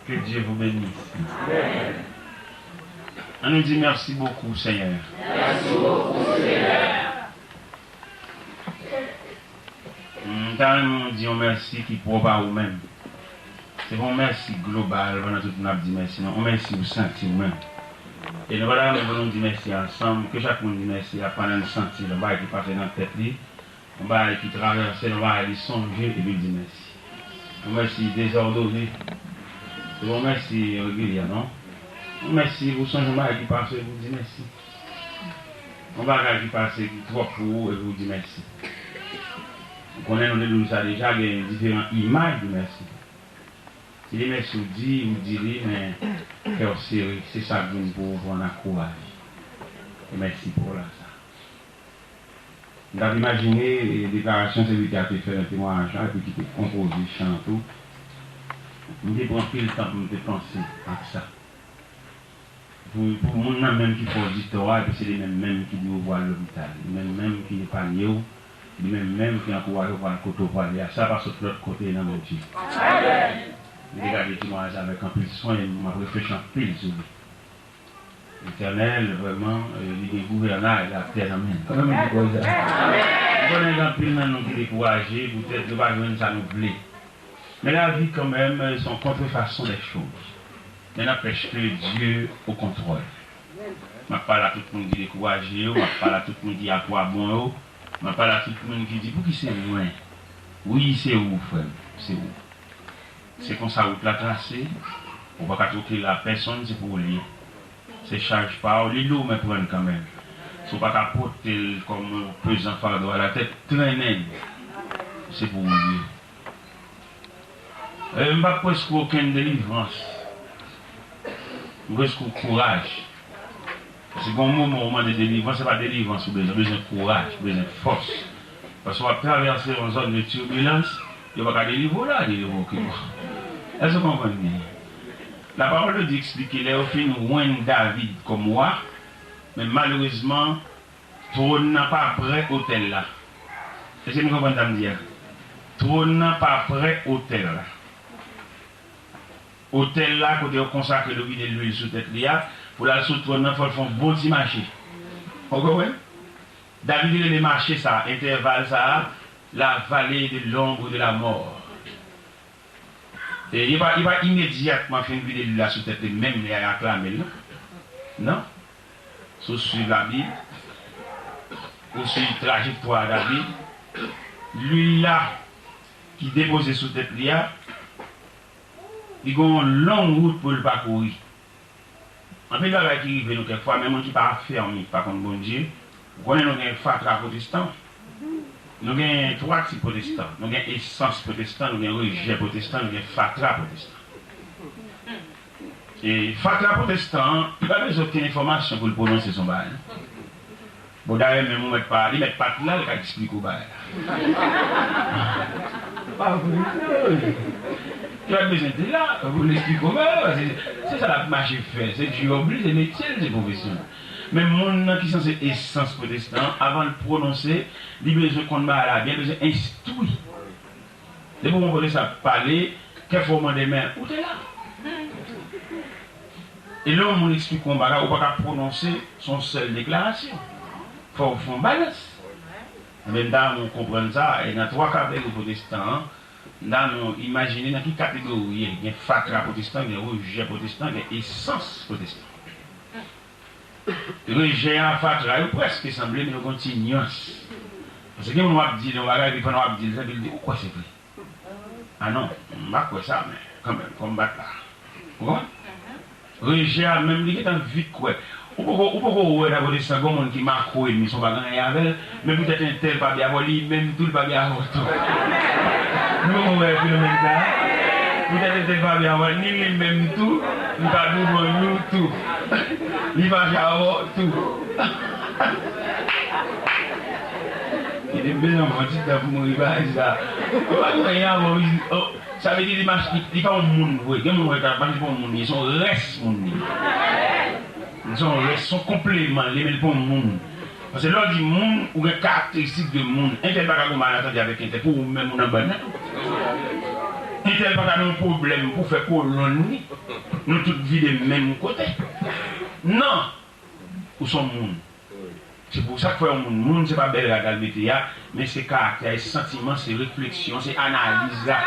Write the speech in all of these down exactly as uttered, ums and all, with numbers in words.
Que Dieu vous bénisse. Ann nou di mèsi bokou, Senyè. M ta renmen di yon mèsi ki pwòp a ou menm. Se pa yon mèsi global pandan tout moun ap di mèsi, non. Yon mèsi ou santi ou menm. E nou pa ta renmen pou nou di mèsi ansanm, ke chak moun di mèsi a pandan l santi l, yon bagay ki pase nan tèt li, yon bagay ki travèse l, yon bagay li sonje epi l di mèsi. Yon mèsi dezòdone. Se pa yon mèsi regilye, non. Yon mèsi pou sonje yon bagay ki pase epi w di mèsi. Yon bagay ki pase ki twòp pou ou epi w di mèsi. Ou konnen nou te di w sa deja, gen diferan imaj de mèsi. Se de mèsi ou di, ou di li, men kè w sere, se sa k vin pou ou, pou ann ankouraje. E mèsi pou w la sa. M t ap imajine, e, deklarasyon sèvitè a te fè nan temwayaj la, epi ki te konpoze chan an tou. M te pran anpil tan pou m te panse ak sa. Pou, pou moun nan menm ki fè w di tò a, epi se li menm menm ki di w pou al lopital. Li menm menm ki epanye w. Li menm menm ki ankouraje w pou al kote w prale a. Sa pa sot lòt kote, e nan Bondye. M te gade temwayaj la avèk anpil swen, e m ap reflechi anpil sou li. Letènèl, vrèman, e, li gen gouvènay latè nan men l. Kòman m di kòm sa? M konnen gen anpil nan nou ki dekouraje, poutèt nou pa jwenn sa nou vle. Men lavi kanmenm, se yon kontrefason dè choz. Men n'empêche que Dieu au contrôle. M ap pale a tout moun ki dekouraje yo, m ap pale a tout moun ki akwabon yo, m ap pale a tout moun ki di, "Pouki se mwen?" Wi, se ou, frè m, se ou. Se konsa wout la trase, ou pa ka twoke l a pèsonn, se pou ou l ye. Se chaj pa w, li lou, men pran l kanmenm. Si w pa ka pote l kòm yon pezan fado a la tèt, trennen l. Se pou ou l ye. E, m pa kwè sou okenn delivrans. M kwè sou kouraj. Paske gen yon moman ou mande delivrans, se pa delivrans ou bezwen, ou bezwen kouraj, ou bezwen fòs. Paske w ap travèse yon zòn de tibilans, yo pa ka delivre w la, delivre w ki bon. Èske w konprann byen? La parole de Dieu eksplike lè yo fin jwenn David kòm wa, men malerezman, twòn nan pa prè otèl la. Èske nou konprann sa m di a? Twòn nan pa prè otèl la. Otèl la, kote yo konsakre, yo vide lwil sou tèt li a, pou l al sou twòn nan, fò l fè yon bon ti mache. Ou konprann? David rele mache sa, entèval sa a, la vallée de l'ombre de la mort. E li pa, li pa imedyatman fin vide lwil la sou tèt li, menm lè y aklame l, non. Non. Si w swiv Labib, ou swiv trajektwa David, lwil la ki depoze sou tèt li a, li gen yon long wout pou l pakouri. Anpil bagay ki rive nou kèk fwa, men moun ki pa afèmi, ki pa konn Bondye, ou konnen nou gen fatra pwotestan, nou gen twa tip pwotestan, nou gen esans pwotestan, nou gen rejè pwotestan, nou gen fatra pwotestan. E fatra pwotestan an, li pa bezwen okenn enfòmasyon pou l pwononse sou bagay, non. Bon, dayè, menm ou mèt pa, li mèt pa t la, li ka eksplike w bagay la. Pa vre, wi. Li pa t bezwen te la pou l eksplike w bagay la, paske se sa l ap mache fè, se djòb li, se metye l, se pwofesyon l. Men moun nan ki sanse esans pwotestan an, avan l pwononse, li bezwen konn bagay la byen, bezwen enstwi. Depi w wè yon pwotestan ap pale, kèk fwa w mande, men ou te la? E lè yon moun eksplike w yon bagay, ou pa ka pwononse sou yon sèl deklarasyon. Fò w fè yon balans. Enben, m ta renmen w konprann sa, e nan twa kategori pwotestan an, m ta renmen w imajine nan ki kategori w ye. Gen fatra pwotestan, gen rejè pwotestan, gen esans pwotestan. Rejè a, fatra, yo prèske sanble, men yo gen yon ti nyans. Paske gen moun w ap di l yon bagay, epi pandan w ap di l, epi l di, "Ou kwè se vre?" A non, m pa kwè sa, men kanmenm, fò m bat la. Ou konprann? Rejè a menm, li gentan vit kwè. Ou poko, ou poko wè nan kote sa, gen moun ki makwo ennmi, se yon pa gen anyen avè l, men poutèt entèl pa byen avè w, li menm tou, li pa byen avè w tou. Nou poko wè fenomèn sa a? Poutèt entèl pa byen avè w, ni li menm tou, li pa douvan nou tou. Li fache avè w tou. Li te bezwen pran ti tan pou mouri bagay sa. Ou pa gen anyen avè w, oh, sa vle di li mache, li, li pa yon moun vre. Gen moun wè ta mache pa yon moun li ye, se yon rès moun li ye. Se yon rès, se yon konpleman li ye, men li pa yon moun. Paske lè w di moun, ou gen karakteristik de moun. Entèl pa ka gen malatandi avèk entèl, pou ou menm ou nan bann nan tou. Entèl pa ka nan yon pwoblèm pou fè kolonn li, nou tout vide menm kote. Non! Ou se yon moun. Se pou sa k fè yon moun moun, se pa bèl rad al mete a, men se karaktè, se santiman, se refleksyon, se analiz la.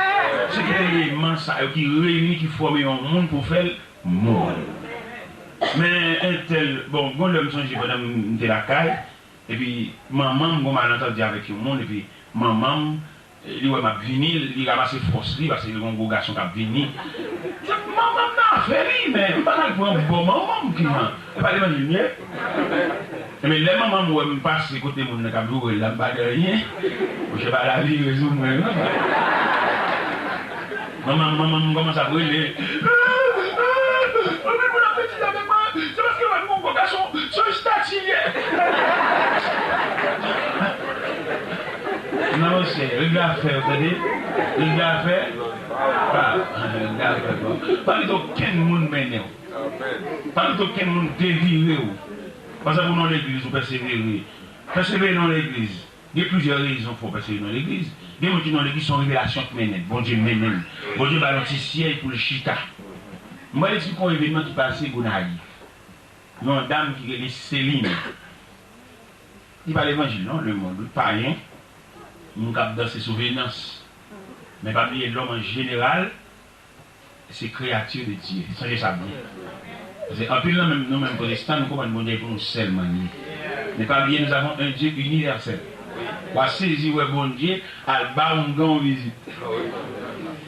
Se tout eleman sa yo ki reyini, ki fòme yon moun pou fè l moun. Men entèl, bon, gon lè m sonje pandan m te lakay, epi manman m gon malantandi avèk yon moun, epi manman m, li wè m ap vini, li ranmase fòs li, paske li gon gwo gason k ap vini. Manman m nan afè li, men m pa t al pran bò manman m ki jan. E pa levanjil m ye? Ebyen, lè manman m wè m pase kote moun nan k ap joure l la, m pa di anyen. Monchè, pa la vire sou mwen, non. Manman m, manman m kòmanse ap rele. Anpil moun ap betize avèk mwen. Se paske mwen, m gon gwo gason, se yon estati l ye. Non, monchè, regle afè w, tande? Regle afè. Pa, regle afè, bon. Pa kite okenn moun mennen w. Pa kite okenn moun devire w. Paske pou nan legliz, ou pèsevere. Pèsevere nan legliz. Gen plizyè rezon fè w pèsevere nan legliz. Gen moun ki nan legliz, se yon revelasyon k mennen l. Bondye mennen l. Bondye ba l yon ti syèj pou l chita. Mwen, eksplike yon evènman ki pase Gonayiv. Yon dam ki rele Seline. Li pa levanjil non, lemonn, wi, payen, moun k ap danse sou Venans. Men pa bliye, lòm an jeneral, se kreyati de Dye. Sonje sa byen. Paske anpil nan menm, nou menm pwotestan, nou konprann Bondye pou nou sèlman li ye. Men pa bliye, nous avons un Dieu universel. W a sezi wè Bondye al ba oungan yon vizit.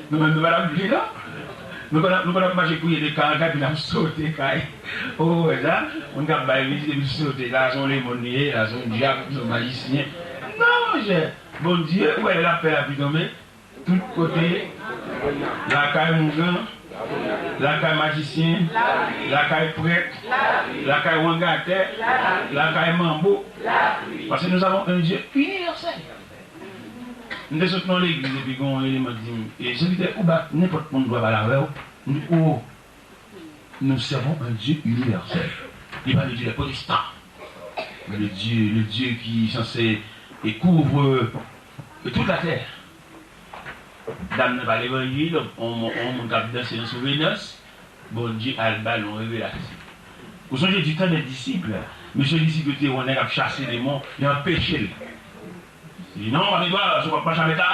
Nou menm, nou pa t ap bliye, non? Nou konn ap, nou konn ap mache priye de kay an kay, epi n ap sote kay. Ou wè sa? Moun k ap bay vizit, epi sote. La, se yon lemonn li ye, la, se yon dyab, se yon majisyen. Non, monchè. Bondye, ou wè lè lapè lapli tonbe? Tout kote, lakay oungan, lakay majisyen, lakay prèt, lakay wangatè, lakay manbo. Paske nous avons un Dieu universel. M te sot nan legliz epi gen yon eleman ki di m, e, sèvitè, ou ba nenpòt moun dwa pale avè w. M di, o, nous servons un Dieu universel. Li pa le Dieu des protestants. Le Dieu, le Dieu qui est censé et couvre toute la terre. Dam nan pa levanjil, on, on moun k ap danse nan sou Venans, Bondye al ba l yon revelasyon. Ou sonje du temps des disciples, mesye disip yo te wè yon nèg ap chase demon, yo anpeche l. Li di, non, pa gen dwa, se w ap mache avèk la.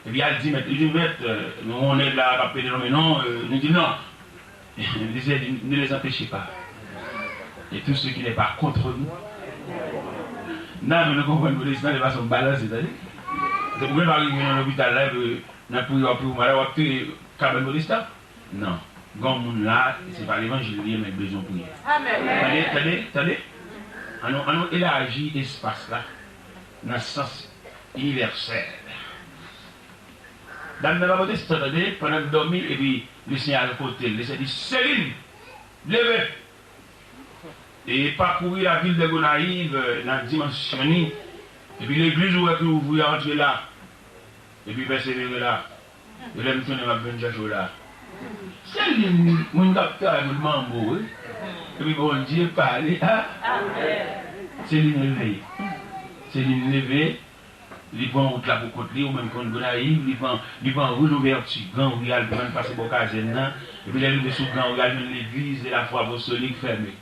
Epi al di mèt, li di, mèt, euh, nou wè yon nèg la k ap pede lonmen non, euh, nou di non. Li di, ne les empêchez pas. Et tout ce qui n'est pas contre nous. Nan, men nou konprann pwotestan, se fason balanse, tande. Ou menm pa rive nan lopital la, epi nan priye, w ap priye pou malad, w ap touye kabann pwotestan. Non. Gen yon moun la, se pa levanjil li ye, men l bezwen priye. Amèn. Tande, tande, tande. Ann nou, ann nou elaji espas la nan sans inivèsèl. Dam nan pa pote san, tande, pandan l dòmi, epi Lesenyè al kote l. Lesenyè di, Selin, leve! E pakouri lavil de Gonayiv, euh, nan dimansyon ni. Epi legliz ou wè ki ouvri a, antre la. Epi pèsevere la. E lè m tounen, m ap vin chèche w la. Selin, moun k ap travay pou l manbo, wi. Epi Bondye pale, a? Selin leve. Selin leve. Li pran wout la pou kont li, ou menm konn Gonayiv, li pran, li pran ri Louvèti, Gran Ri al pran, li pase bò kazèn nan, epi lè l rive sou Gran Ri al jwenn legliz de la Foi Apostolique fèmen.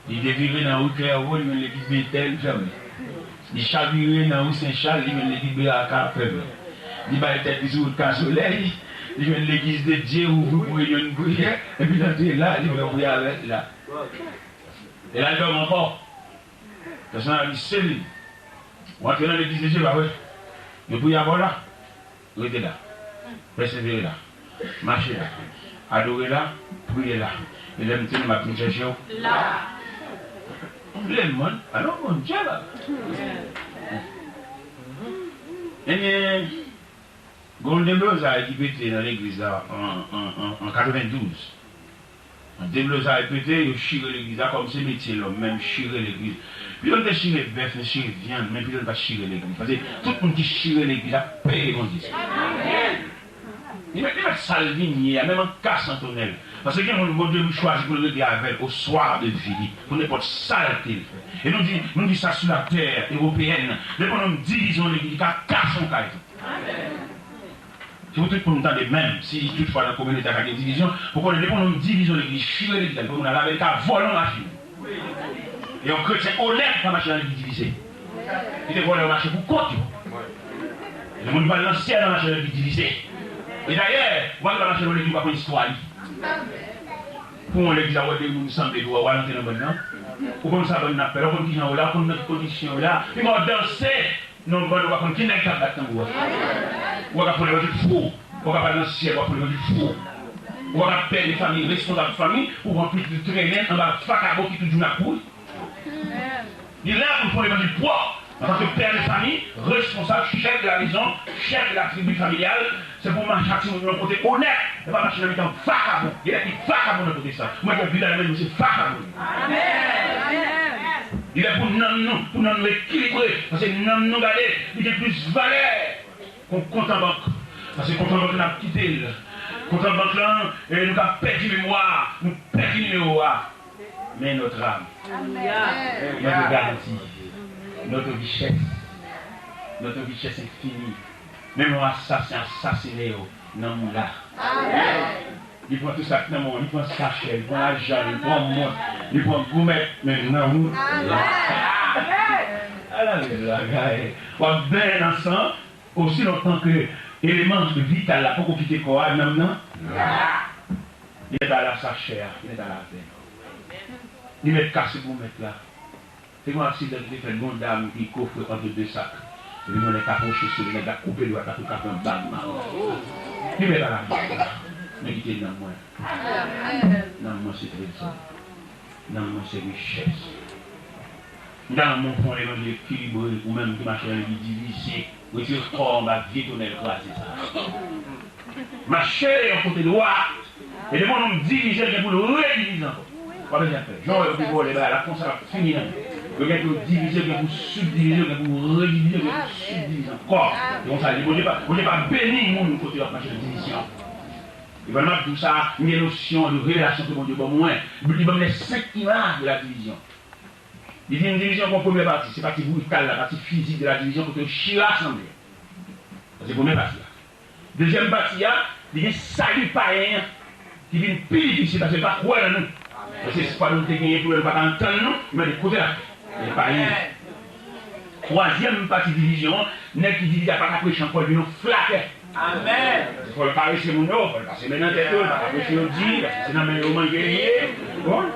Li devire nan ri Klèvo, li jwenn legliz Betèl fèmen. Li chavire nan ri Sen Chal, li jwenn legliz Beraka fèmen. Li bay tèt li sou wout Kasolèy, li jwenn legliz de Dye ouvri pou reyinyon priyè, epi l antre la, li fè priyè avèk la. E l al dòmi ankò. Pèsonaj la di, Selin, ou antre nan legliz de Dye, pa vre? Yo priye avè w la? Rete la. Pèsevere la. Mache la. Adore la. Priye la. E lè m tounen, m ap vin chèche w. La. Lemonn, alò Bondye la. Ebyen, gen yon deblozay ki pete nan legliz la an, an, an, an katrevendouz. Deblozay pete, yo chire legliz la, kòm se metye lòm menm, chire legliz. Pito n te chire bèf, n chire vyann, men pito n pa t chire legliz. Paske tout moun ki chire legliz la peye Bondye. Li mèt, li mèt sa l vin ye a, menm an ka san tonèl. Paske gen moun Bondye chwazi pou l regle avè l au soir de vie li, pou nenpòt sa l te vle. E nou di, nou di sa sou latè ewopeyèn, depi yon nonm divize yon legliz, li ka kase yon kay tou. Se pou tout moun tande menm, si toutfwa nan kominote a ka gen divizyon, pou konnen depi yon nonm divizyon legliz, chire legliz la, depi moun nan lave l ka vòlè yon machin. E yon kretyen onèt pa mache nan legliz divize. Li te vòlè yo mache pou kont yo. Gen moun ki pral nan syèl nan mache nan legliz divize. E dayè, ou pa dwe mache nan legliz ou pa konn istwa li. Pou yon legliz la, ou wè de moun sanble, ou wè, ou al antre nan bann nan. Ou konn sa bann nan ap fè la, ou konn kijan yo la, ou konn nan ki kondisyon yo la. Pi mal w ap danse, nan yon bann ou pa konn ki nèg k ap bat tanbou a. Ou wè k ap fè yon levanjil fou. Ou wè k ap al nan syèl, w ap fè yon levanjil fou. Ou wè k ap pè de fanmi, responsab fanmi, ou pran pitit ou trennen anba vakabon ki tout jounen ap kouri. Li la pou l fè yon levanjil pwòp. Antanke pè de fanmi, responsab, chèf de la mezon, chèf de la tribi familyal, se pou w mache ak timoun yo yon kote onèt, e pa mache nan mitan vakabon. Gen nèg ki vakabon nan kote sa. Mwen, mwen, Bilal, mwen, se vakabon. Li lè pou nanm nou, pou nanm nou ekilibre. Paske nanm nou, gade, li gen plis valè ke yon kont an bank. Paske kont an bank, n ap kite l. Kont an bank lan, e, nou ka pèdi memwa, nou pèdi nimewo a. Men notre âme, notre garantie, notre richesse, notre richesse infinie. Menm yon asasen asasinen yo, nanm ou la. Li pran tout sa k nan men w, li pran sachè, li pran lajan, li pran mont, li pran goumèt, men nanm ou la. Ala bèl bagay. W ap benyen nan san, osi lontan ke eleman vital la poko kite kò a, nanm nan la. Li mèt al a sachè a, li mèt al avè l. Li mèt kase goumèt la. Te gen yon aksidan ki te fèt, gen yon dam ki kofre ant de sak. Epi gen yon nèg k apwoche sou li, nèg la koupe dwèt la pou l ka pran bag nan men l. Li mèt al a bag la. Men kite nanm mwen. Nanm mwen se trezò. Nanm mwen se richès. M ta renmen w fè yon levanjil ekilibre, ou menm ki mache nan legliz divize. Retire kò w anba vye tonèl kraze sa a. Mache yon kote dwat. E depi yon nonm divize, l gen pou l redivize ankò. Pa bezwen pè. Jan w wè yo te vòlè bagay la, konsa l ap fini nan men. Yo gen pou yo divize, yo gen pou sibdivize, yo gen pou redivize, yo gen pou sibdivize ankò. Se konsa l ye. Bondye pa, Bondye pa beni moun kote yo ap mache nan divizyon. E pandan m ap di w sa, m gen nosyon de revelasyon ke Bondye ban mwen. Li ban m les cinq images de la division. Li di m divizyon gon premye pati, se pati brital la, pati fizik de la divizyon kote yo chire asanble. Sa se premye pati a. Dezyèm pati a, li gen sali payen an ki vin pi difisil paske l pa kwè nan nou. Paske espwa nou te genyen pou lè nou pa ka antann nou, li mande kote l ap fè. Li pa genyen. Twazyèm pati divizyon an, nèg ki divize a pa ka preche ankò, li vin yon flatè. Amèn. Fò l karese moun yo, fò l pase men nan tèt yo, li pa ka preche yo di, paske se nan men yo manje li ye. Bon.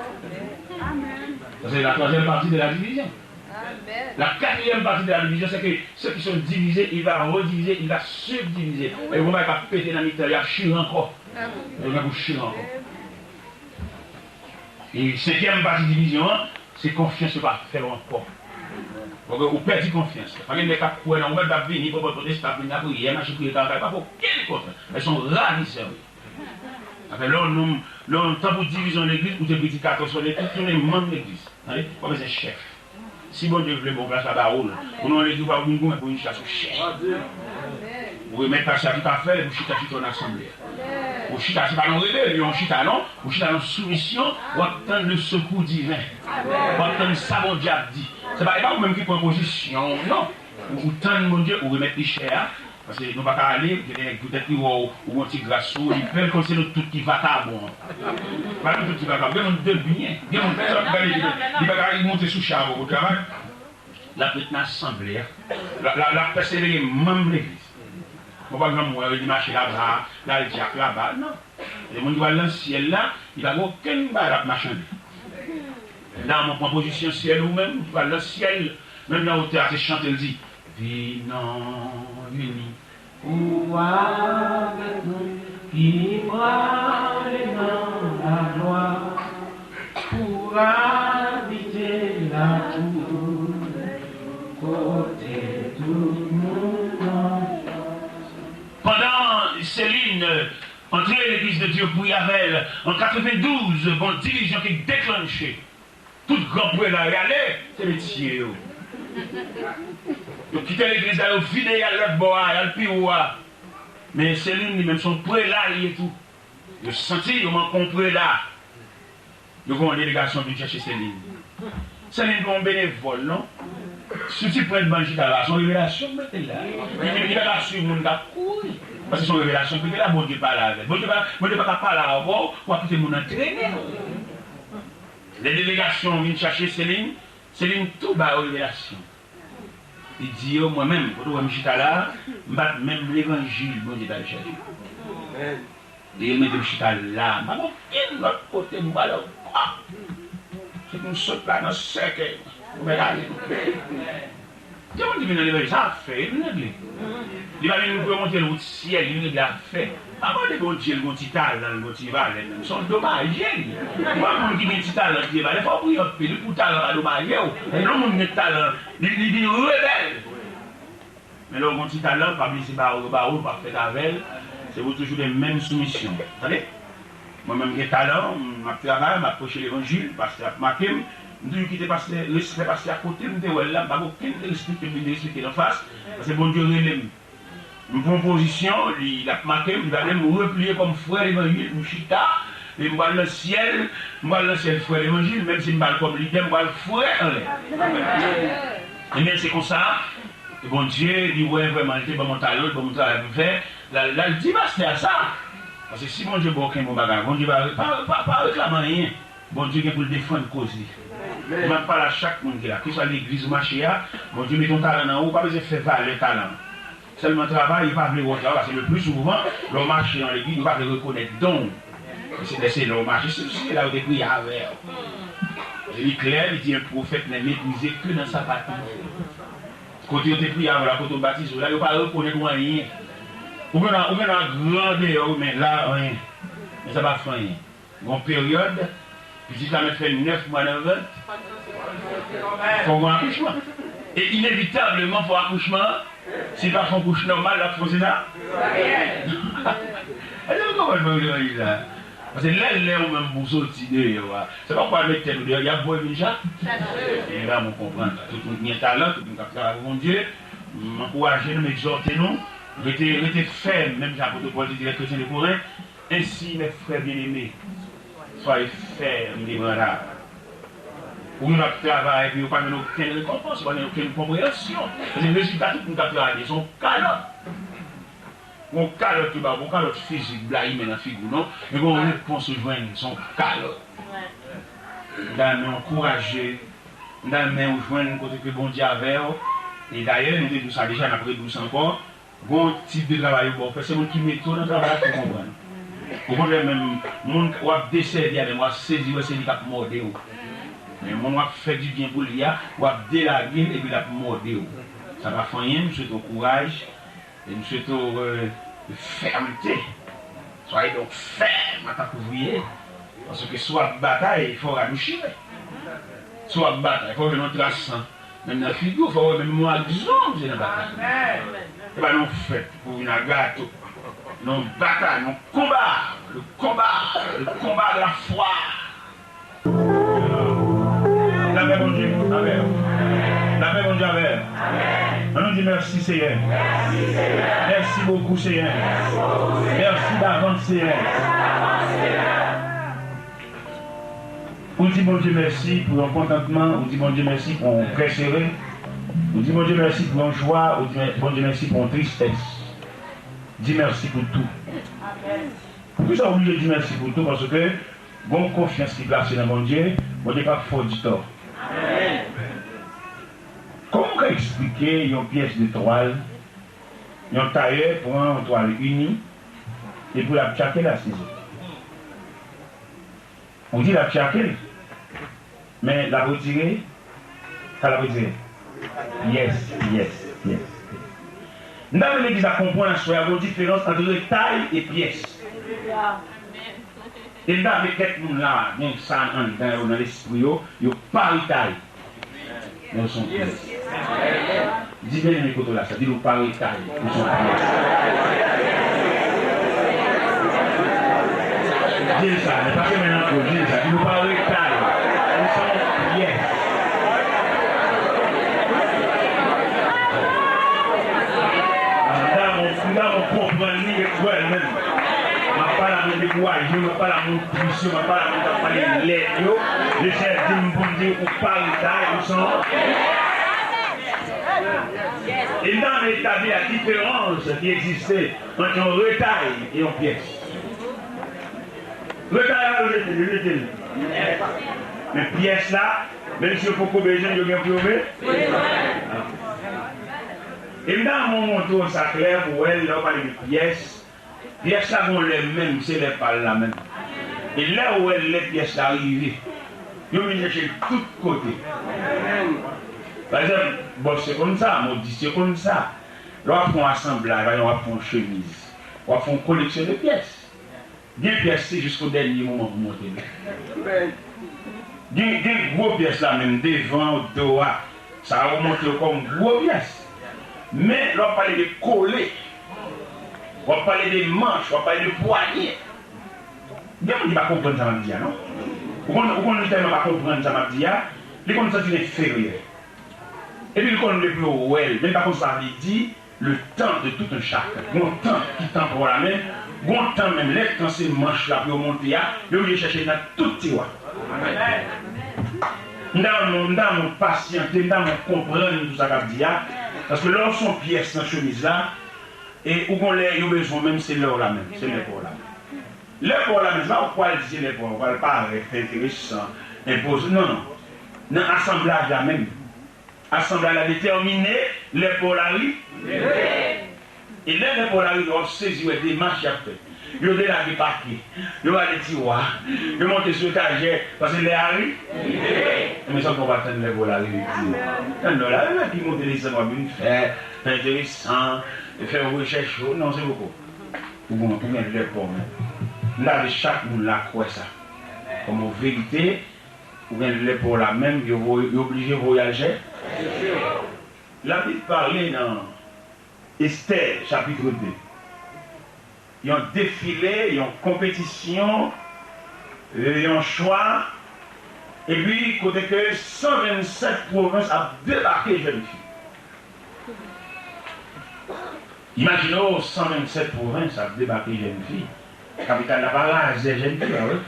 Sa se la twazyèm pati de la divizyon. Amèn. La quatrième partie de la division, c'est que ceux qui sont divisés, il va rediviser, il va subdiviser. E yon bagay k ap pete nan mitan, y ap chire ankò. Amèn. Yo gen pou chire ankò. E senkyèm pati divizyon an, se konfyans yo pa fè w ankò. Paske ou pèdi konfyans. Pa gen nèg k ap kwè nan ou, menm t ap vini, pran pòt pwotestan, ap vin lapriyè, mache priye kaka, pa pou okenn konfyans. Men se yon ravisè, wi. Afè, lè yon nonm, lè yon tan pou divizyon legliz, ou te pèdi katòz fwa, tout tounen manm legliz. Tande, pa bezwen chèf. Si Bondye vle, bon plas la ba ou l. Ou nan yon legliz, ou pa vin goumen pou yon chita sou chèf. Ou remèt pastè a tout afè l, epi ou chita sou twòn asanble a. Ou chita, se pa nan rebelyon, ou chita non. Ou chita nan soumisyon, w ap tann le sekou diven. W ap tann sa Bondye ap di. Se pa, e pa ou menm ki pran pozisyon w, non. Ou, ou tann Bondye, ou remèt li chè a. Paske nou pa ka ale, gen de nèg poutèt li wè w, ou gon ti gras sou ou, li pè l konn se nou tout ki vakabon. Pa nou tout ki vakabon. Gen moun de byen. Gen moun ki ap gade li, li pa ka, li monte sou chè avè w pou travay. L ap ret nan asanble a. L ap, l ap, l ap pèsevere manm legliz. Mwen pa janm wè li mache laba, l al dyak laba. Non. E moun ki pral nan syèl la, li pa gen okenn bagay l ap machande. Nan mwen pran pozisyon syèl ou menm, ou pral nan syèl, menm nan otè a, se chante l di, vini, vini. Ou avèk nou, ki prale nan lalwa, pou abite lakou, kote tout moun ansanm. Pandan Céline antre Legliz de Dye, priye avè l, an katrevendouz, gon divizyon ki deklanche. Tout gran prela yo ale, se metye yo. Yo kite legliz la, yo vide, y al lòt bò a, y al pi wo a. Men Céline, li menm, se yon prela li ye tou. Yo santi yo manke yon prela. Yo voye yon delegasyon vin chèche Céline. Céline pa yon benevòl, non. Si w ti pran l ban l chita la, se yon revelasyon k mete l la. Li, li pa ka swiv moun k ap kouri. Paske se yon revelasyon ki te la, Bondye pale avè l. Bondye pa, Bondye pa ka pale avè w, w ap kite moun nan trennen w. Lè delegasyon vin chache Selin, Selin tou ba yo revelasyon. Li di yo, mwen menm, kote w wè m chita la, m pa t menm levanjil Bondye t al chache. Li mete m chita la, m pa gen okenn lòt kote m pral ankò. Se pou m sot la nan sèkèy mwen, pou mèt ale. Gen moun ki vin nan levanjil, sa ap fè, e vin regle. Li pa vin pou yo monte l wout syèl, li vin regle afè. Pa mande Bondye l gon ti talan, l gon ti valè, menm. Se yon domaje li. Yon moun ki gen ti talan, ti valè, fò w priye anpil pou talan pa domaje w. Lè yon moun gen talan, li, li vin rebèl. Men lè w gon ti talan, pa bliye se ba ou yo ba ou, ou p ap fèt avè l. Se pou toujou de menm soumisyon. Tande? Mwen menm gen talan, m ap travay, m ap preche levanjil, pastè ap make m. M toujou kite pastè, respè pastè a kote m te wè l la, m pa gen okenn respè ke m vin respekte l anfas. Paske Bondye rele m. M pran pozisyon, li, l ap make m, li pa vle m repliye kòm frè levanjil, m chita, e m pral nan syèl, m pral nan syèl frè levanjil, menm si m pa l kòm lidè, m pral frè anlè. Ebyen, se konsa, Bondye, li wè vrèman, li te ban m yon talan, li ban m yon travay pou m fè, l al, l al di pastè a sa. Paske si Bondye ba w kenbe yon bagay, Bondye pa, pa, pa, pa reklame anyen. Bondye gen pou l defann koz li. Mwen ap pale a chak moun ki la, keswa legliz ou mache a, Bondye mete yon talan nan ou, ou pa bezwen fè valè talan an. Sèlman travay, yo pa vle wè w travay, paske le pli souvan, lè w mache nan legliz, yo pa vle rekonèt don w. Se, se lè w mache, se, se la yo te priye avè w. E li klè, li di, un prophète n'est méprisé que dans sa patrie. Kote yo te priye avè w la, kote w batize w la, yo pa rekonèt ou anyen. Ou gen la, ou gen la gran deyò, wi, men la, anyen. Men sa pa fè anyen. Gon peryòd, pitit la mèt fè nèf mwa nan vant, fò gon akouchman. E inevitableman, fò akouchman an, si l pa fè yon kouch nòmal, l ap fè yon sezaryen. Èske nou konprann sa m vle di la? Paske lè, lè ou menm pou soti deyò a, se pa pou al met tèt ou deyò, y ap voye vin chak. Mesdames, ou konprann. Tout moun ki gen talan, tout moun k ap travay pou Bondye, m ankouraje nou, m egzòte nou, rete, rete fèm, menm jan apot Pòl te di lè kretyen de Korent, Ainsi, mes frères bien-aimés, soyez fermes, inébranlables. Ou menm ap travay, epi ou pa jwenn okenn rekonpans, ou pa jwenn okenn konpreyansyon. Paske rezilta tout moun k ap travay, se yon kalòt. Yon kalòt yo ba w, yon kalòt fizik, bla imen nan figi w, non. Men gon repons ou jwenn, se yon kalòt. M ta renmen ankouraje, m ta renmen ou jwenn kote ke Bondye avè w. E dayè, nou te di w sa deja, n ap redi w sa ankò. Gon tip de travay yo ba w fè, se moun ki mete w nan travay la ki konprann. Okontrè, menm moun w ap desèvi a, menm w ap sezi wè se li k ap mòde w. Men moun w ap fè dibyen pou li a, w ap delage l epi l ap mòde w. Sa pa fè anyen, m swete w kouraj e m swete w, euh, fèmte. Soyez donc ferme en tant qu'ouvrier, paske si w ap batay, fò rad ou chire. Si w ap batay, fò w jwenn yon tras san. Menm nan figi w, fò w wè menm yon ak zong se nan batay. Se pa nan yon fèt pou vin ak gato. Nan yon batay, nan yon konba. Le konba, le konba de la fwa. Lapè Bondye avè w. Lapè Bondye avè w. Ann nou di mèsi, Seyè. Mèsi bokou, Seyè. Mèsi davans, Seyè. Ou di Bondye mèsi pou yon kontantman, ou di Bondye mèsi pou yon kè sere, ou di Bondye mèsi pou yon jwa, ou di Bondye mèsi pou yon tristès. Di mèsi pou tou. Poukisa w oblije di mèsi pou tou? Paske gon konfyans ki plase nan Bondye, Bondye p ap fè w di tò. Kòman w ka eksplike yon pyès de twal, yon tayè pran yon twal ini, epi l ap tchake l a sizo? Ou di l ap tchake l, men l ap retire, sa l ap retire? Pyès, pyès, pyès. M ta vle legliz la konprann aswè a, gon diferans ant retay e pyès. E m ta vle kèk moun la, gen sa anndan yo, nan lespri yo, yo pa retay. Men w se yon pyès. Di byeneme kote w la sa, di l ou pa retay, ou se yon pyès. Di l sa, men pa fèmen nan kou, di l sa, di l ou pa retay, ou se yon pyès. Dam, dam, konprann li e kwè l menm. M ap pale a moun dekouraje, m ap pale a moun tris yo, m ap pale a moun k ap pale lèd yo. Lesenyè di m pou m di ou pa retay, ou se yon E m ta renmen etabli la diferans ki egziste ant yon retay e yon pyès. Retay la, yo jete l, yo jete l. Men pyès la, menm si yo poko bezwen l, yo gen pou yo be-, e m ta renmen w montre w sa klè pou w wè l lè w pale de pyès. Pyès la gon lè menm, se lè pa l la menm. E lè w wè lè pyès la rive, yo vin chèche l tout kote. Pa egzanp, bòs yo konn sa, modis yo konn sa. Lè w ap fè yon asanblaj, pa egzanp, w ap fè yon chemiz, w ap fè yon koleksyon de pyès. Gen pyès, se jis o dènye moman pou monte l. Gen, gen gwo pyès la menm, devan, do a. Sa yo monte yo kòm gwo pyès. Men, lè w ap pale de kole, w ap pale de manch, w ap pale de pwanye. Gen moun ki pa konprann sa m ap di a, non? Ou konn, ou konn li tèlman pa konprann sa m ap di a, li konn santi l enferyè. Epi l konn depi yo wè l, men l pa konn sa vle di, le temps de tout un chacun. Gon tan ki tan pa w la menm, gon tan menm, lè tan se manch la pou yo monte a, yo vle chèche nan tout tiwa. M ta renmen, m ta renmen w pasyante, m ta renmen w konprann tout sa k ap di a. Paske lè w se yon pyès nan chemiz la, e ou gon lè yo bezwen w menm, se lè w la menm, se lè pa w la menm. Lè pa w la menm, se pa w pral di se lè pa w, w pral parèt, fè enteresan, enpoze, non, non. Nan asanblaj la menm, asanblaj la detèmine lè pa w la rive. E lè, lè pa w la rive, w ap sezi wè demach y ap fè. Yo delage pake, yo rale tiwa, yo monte sou etajè, paske lè a rive. Men sa w pa tann lè pa w la rive di. Tann lè w la rive, epi monte desann w ap vin fè, fè enteresan, fè rechèch ou, non, se poko. Ou gen, ou gen lè pa w menm. M ta vle chak moun la kwè sa. Kòm yon verite, ou gen lè pa w la menm, yo voye, yo blije voye al chè-, Labib pale nan Estè, chapit de. Yon defile, yon konpetisyon, e, yon chwa, epi kote ke san vennsèt pwovens ap debake jèn fi. Imajine w, san vennsèt pwovens ap debake jèn fi. Kapital la pa razè jèn fi la, wi.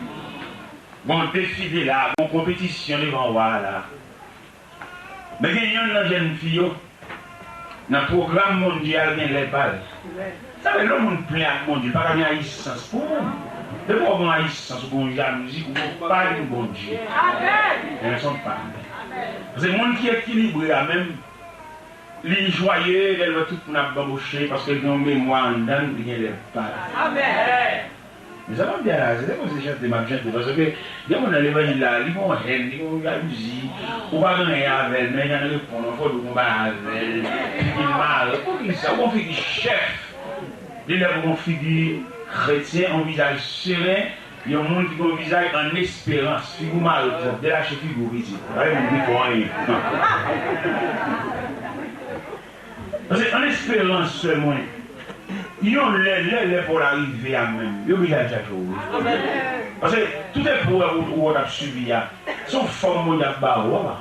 Gon defile la, gon konpetisyon devan wa a la. Men gen yonn nan jèn fi yo, nan pwogram Bondye a, l gen lè pa l. Sa vle di, lè yon moun plen ak Bondye, li pa ka gen ayisans pou moun. Depi w gen ayisans, ou gen jalouzi, ou gen pa gen Bondye. Amen. Gen rezon pa. Paske moun ki ekilibre a menm, li jwaye lè l wè tout moun ap banboche, paske l gen yon memwa anndan l, li gen lè pa l. Amen. Men sa m ap di a la, se te konn se chante m ap chante, paske gen moun nan levanjil la, li gen yon hèn, li gen yon jalouzi, ou pa gen anyen avè l, men jan l reponn ou, fò w di w gen yon bagay avè l, figi l mare, poukisa, ou gen yon figi chèf, li lè pou gen yon figi kretyen, yon vizaj seren, yon moun ki gen yon vizaj an esperans, figi w mare twòp, delache figi w pitit, pa gen moun ki fè w anyen. Paske an esperans, sè mwen, yon lè, lè, lè pa w la rive a menm, yo oblije al chache w, wi. Paske tout eprèv ou, ou wè w t ap sibi a, se yon fòm Bondye ap ba ou, apa.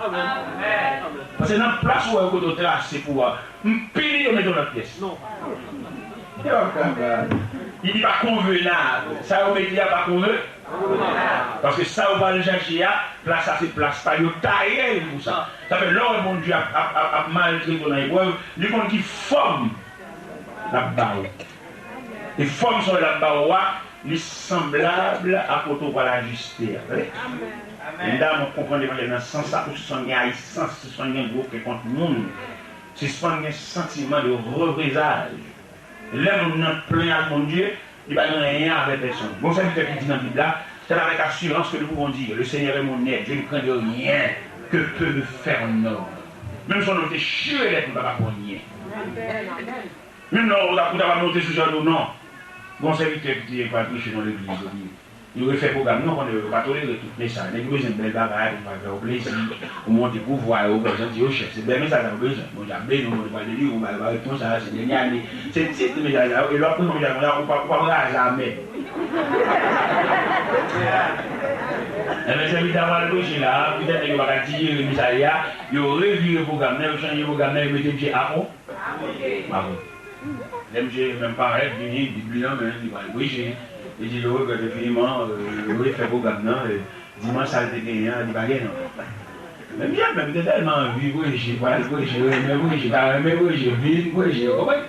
Paske nan plas ou wè yo kote w trase pou ou a, m pini yo mete w nan pyès. Yo ap kapab. Li pa konvenab. Sa yo mete a pa konve-, Paske sa yo pral chache a, plas la se plas pa yo, taye l pou sa. Sa fè lè w wè Bondye ap, ap, ap, ap maltrete w nan eprèv, li konn ki fòm l ap ba ou. E fòm sa w wè l ap ba ou a, li sanblab a kote w pral ajiste a. Tande? Medam, ou konprann levanjil nan sans sa, ou sispann gen ayisans, sispann gen gwo kè kont moun. Sispann gen santiman de reprezay. Lè moun nan plen ak Bondye, li pa gen anyen avè pèsonn. Gon sèvitè ki di nan Bib la, c'est avec assurance que nous pouvons dire, le Seigneur est mon aide, je ne craindrai rien que peut me faire un homme. Menm si yon nonm te chire lèt, li pa ka fè anyen. Menm lè ou ta, ou ta va monte sou zòn ou non. Gon sèvitè ki te pral preche nan legliz, epi yo refè pwogram nan, konnen yo pa tolere tout mesaj. Nèg yo bezwen bèl bagay pou yo fè yo plezi, pou monte pouvwa yo, fè yo santi yo chèf. Se bèl mesaj sa yo bezwen. Bondye ap beni w, Bondye pral delivre w, bagay, bagay konsa, se dènye ane. Se tit mesaj sa yo, e lè w ap preche mesaj konsa, ou pa, ou pa raze amèn. Enben, sèvitè a pral preche la, petèt nèg yo pa ka dijere mesaj la, yo revire pwogram nan, yo chanje pwogram nan, yo mete misye apon. Amen. Lè misye menm parèt, vini, Bib li nan men l, li pral preche. Li di, je regrette infiniment, euh, yo refè pwogram nan, euh, dimanch sa l te genyen an, li pa genyen ankò. Men m te, men m te tèlman anvi preche, pral preche, renmen preche, ta renmen preche, vin preche, w konprann?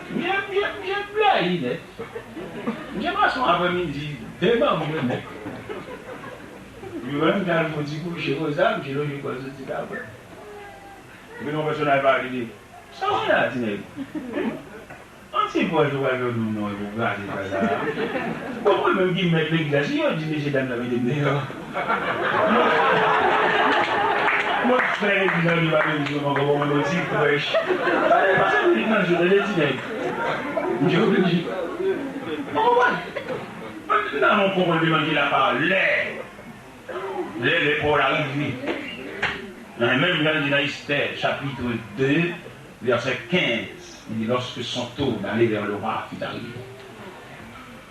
M te, m te, m te blayi nèt. M te pase yon aprèmidi, de banm renmen. Yo menm t al fè yon ti kouche konsa, m te lonje kò l soti ta pran. Epi yon pèsonaj pale li, sa w gen la, ti nèg? Yon ti pwèch ou pral fè nou non pou kraze sa la. Bon, mwen menm ki mèt legliz la, si yo di mesye dam nan mete m deyò, mwen fè legliz la, yo pa vle di yo ankò, bon, mwen yon ti pwèch. Pase minit nan jou, tande ti nèg. M te oblije. Ou konprann? Mwen nan yon konprann de manje la pa lè. Lè, lè pa w la rive. Nan menm jan l di nan Estè, chapit de, vèsè kenz, li di, lorsque son tour d'aller vers le roi fut arrivé.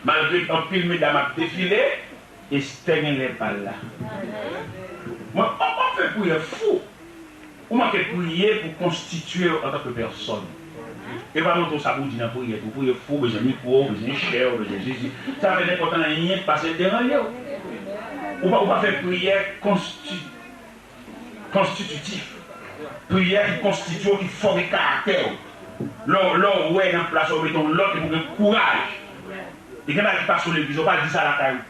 Malgre anpil medam ap defile, Estè gen lè pa l la. Mwen, w ap fè priyè fou. Ou manke priye pou konstitye w antanke pèsòn. E pa montre w sa pou w di nan priyè tou. Priye fou, w bezwen mikwo, w bezwen chè, w bezwen Jezi. Sa fè nenpòt anyen k pase l deranje w. Ou pa, ou pa fè priyè konsti-, konstititif. Priyè ki konstitye w, ki fòme karaktè w. Lè w, lè w wè nan plas ou mete yon lòt, e pou gen kouraj. E gen bagay ki pase w legliz, ou pa di sa lakay ou.